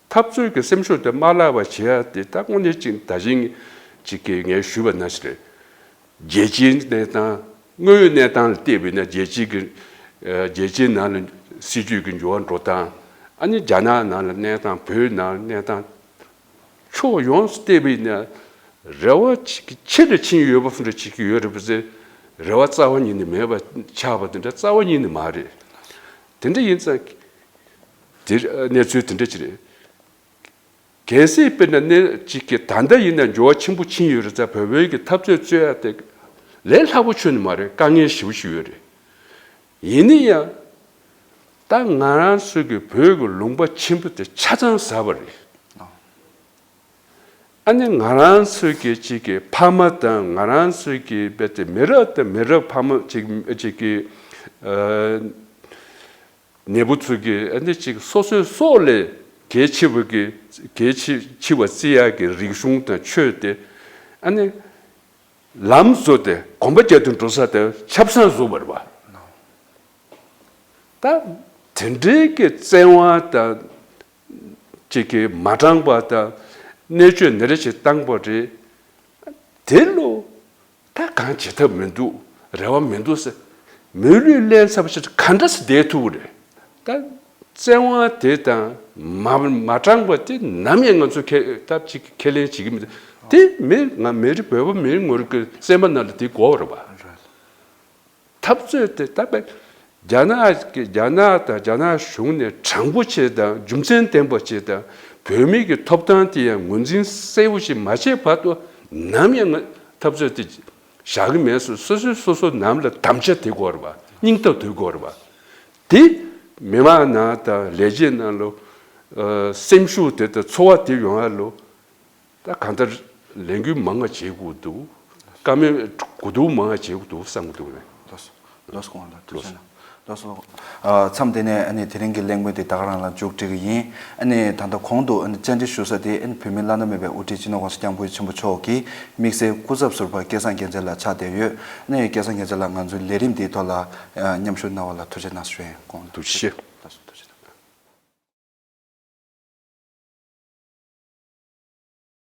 འཐབ་རྩོད་ཀྱི་སེམས་ཤུགས་དེ་མ་བརླག་པ་བྱེད་ཡ་དེ་ད་དངོས་གནས་ཅིག་ད་གིན་གཅིག་གི་ངས་ཞུས་པ་ནང་བཞིན་རེད། རྒྱལ་སྤྱིའི་གནས་སྟངས། དངོས་ཡོད་གནས་སྟངས་ལ་བལྟས་པ་ཡིན་ན། རྒྱལ་སྤྱི་གི་ཨ་རྒྱལ་སྤྱིའི་ནང་ལ་སྲིད་ཇུས་ཀྱི་འགྱུར་བ་འགྲོ་སྟངས། ཨ་ནི་རྒྱ་ནག་ནང་ལ་གནས་སྟངས། བོད་ནང་ལ་གནས་སྟངས། ཕྱོགས་ཡོངས་སུ་བལྟས་པ་ཡིན་ན་རེ་བ་ཅིག་གི་ཆེ་རུ་ཕྱིན་ཡོད་པ་འདྲ་ཅིག་ཡོད་རེད་པ་ཟེར། རེ་བ་རྩ་བ་ཉིད་ནས་མེད་པ་ཆགས་པ་དེ་འདྲ་རྩ་བ་ཉིད་ནས་མ་རེད། དེ་འདྲ་ཡིན་ཙང་དེ་གནས་ཚུལ་དེ་འདྲ་ཅིག་རེད། གལ་སྲིད་དཔེར་ན་གནས་གཅིག་གི་ད་ལྟ་ཡིན་ན་འགྱུར་བ་ཆེན་པོ་ཕྱིན་ཡོད་རེད་ཙང་། བོད་བོད་ཀྱི་འཐབ་རྩོད་རྩོད་ཡ་དེ་ལས་སླ་པོ་ཁྱོན་ནས་མ་རེད། དཀའ་ངལ་ཞེ་པོ་ཞིག་ཡོད་རེད། ཡིན་ན་ཡང་ད་ང་རང་ཚོ་གི་བོད་ཀྱི་ལུང་པ་ཆེན་པོ་དེ་ཆ་ཚང་ཟ་བ་རེད། ཨ་ནི་ང་རང་ཚོ་གི་གཅིག་གི་ཕ་མ་དང་། ང་རང་ཚོ་གི་རྦད་དེ་མི་རབས་དང་མི་རབས་ཕ་མ་གཅིག་གཅིག་གི་ཨ་ནད་པ་ཚོ་གི་ཨ་ནི་གཅིག་སོ་སོའི་སྲོག་ལས་གལ་ཆེ་བ་གི་གལ་ཆེ་ཆེ་བ་བརྩི་ཡག་གི་རིག་གཞུང་དང་ཆོས་དེ་ཨ་ནི་ལམ་བཟོ་སྟེ་གོམ་པ་རྒྱག་ཏུ་འགྲོ་ས་དེ་ཆབ་གསང་བཟོ་བར་བ། ད་དེ་འདྲའི་གི་བཙན་དབང་དང་གཅིག་གི་མ་དྲང་པ་དང་། གནད་གཅོད་ནེ་རེ་ཆེ་བཏང་པ་རེད། དེ་ལོ་ད་གང་བྱེད་ཐབས་མི་འདུག་རེ་བ་མི་འདུག་ཟེར། མི་ལུས་ལེན་ཚར་བ་ཞིག་ག་འདྲ་སེ་བསྡད་ཐུབ་རེད། ད་བཙན་དབང་དེ་དང་མ་མ་དྲང་པ་དེ་ནམ་ཡང་ང་ཚོ་ཁས་ད་ཅིག་ཁས་ལེན་བྱེད་ཀྱི་མི་འདུག་དེ་མི་ང་མི་རིགས་བོད་པ་མི་རིགས་ངོ་རིགས་ཀྱི་སེམས་པ་ནང་ལ་དེ་དགོས་པ་རེད་པ། འཐབ་རྩོད་དེ་ད་དཔེ་རྒྱ་ནག་གི་རྒྱ་ནག་དང་རྒྱ་ནག་གཞུང་ནས་དྲང་པོ་བྱས་དང་རྒྱུ་མཚན་ལྡན་པ་བྱས་དང་། བོད་མི་གི་ཐོབ་ཐང་དེ་ཡང་ངོས་འཛིན་གསལ་པོ་ཞིག་མ་བྱས་བར་དུ་ནམ་ཡང་ང་འཐབ་རྩོད་དེ་བཞག་གི་མེད་ཟེར། སོ་སོས་སོ་སོ་ནང་ལ་དམ་བཅའ་དེ་དགོས་རེད་པ། སྙིང་སྟོབས་དེ་དགོས་རེད་པ། དེ་མི་མང་ནང་དང་ལས་བྱེད་ནང་ལོ་ཨ་སེམས་ཤུགས་དེ་དང་ཚོར་བ་དེ་ཡོང་ཡ་ལོ། ད་གང་ལྟར་ལས་འགུལ་མང་ང་བྱེད་དགོས་འདུག་བཀའ་མོལ་གོ་བསྡུར་མང་ང་བྱེད་དགོས་འདུག་བསམ་གྱི་འདུག་ནས། ལགས་སོ། ལགས་སོ། སྐུ་ངོ་ལགས་ཐུགས་རྗེ་ཆེ་གནང་། ལགས་སོ། ཨ་མཚམས་དེ་ནས་ཨ་ནི་དེ་རིང་གི་གླེང་མོལ་འདི་ད་ག་རང་ལ་མཇུག་སྒྲིལ་གྱི་ཡིན། ཨ་ནི་ད་ལྟ་གོང་དུ་ཨ་ནི་བཅར་འདྲི་ཞུ་ས་དེ་ཨ་ནི་བོད་མིའི་བླ་ན་མེད་པའི་དབུ་ཁྲིད་སྤྱི་ནོར་༸གོང་ས་༸སྐྱབས་མགོན་ཆེན་པོ་མཆོག་གི་དམིགས་བསལ་སྐུ་ཚབ་ཟུར་པ་སྐལ་བཟང་རྒྱལ་མཚན་ལགས་ཆགས་བསྡད་ཡོད། ཨ་ནི་སྐལ་བཟང་རྒྱལ་མཚན་ལགས་ང་ཚོའི་ལས་རིམ་འདིའི་ཐོག་ལ་ཨ་མཉམ་ཞུགས་གནང་བ་ལ་ཐུགས་རྗེ་གནང་ཞུ་ཡིན། སྐུ་ངོ་ལགས་ཐུགས་རྗེ་ཆེ།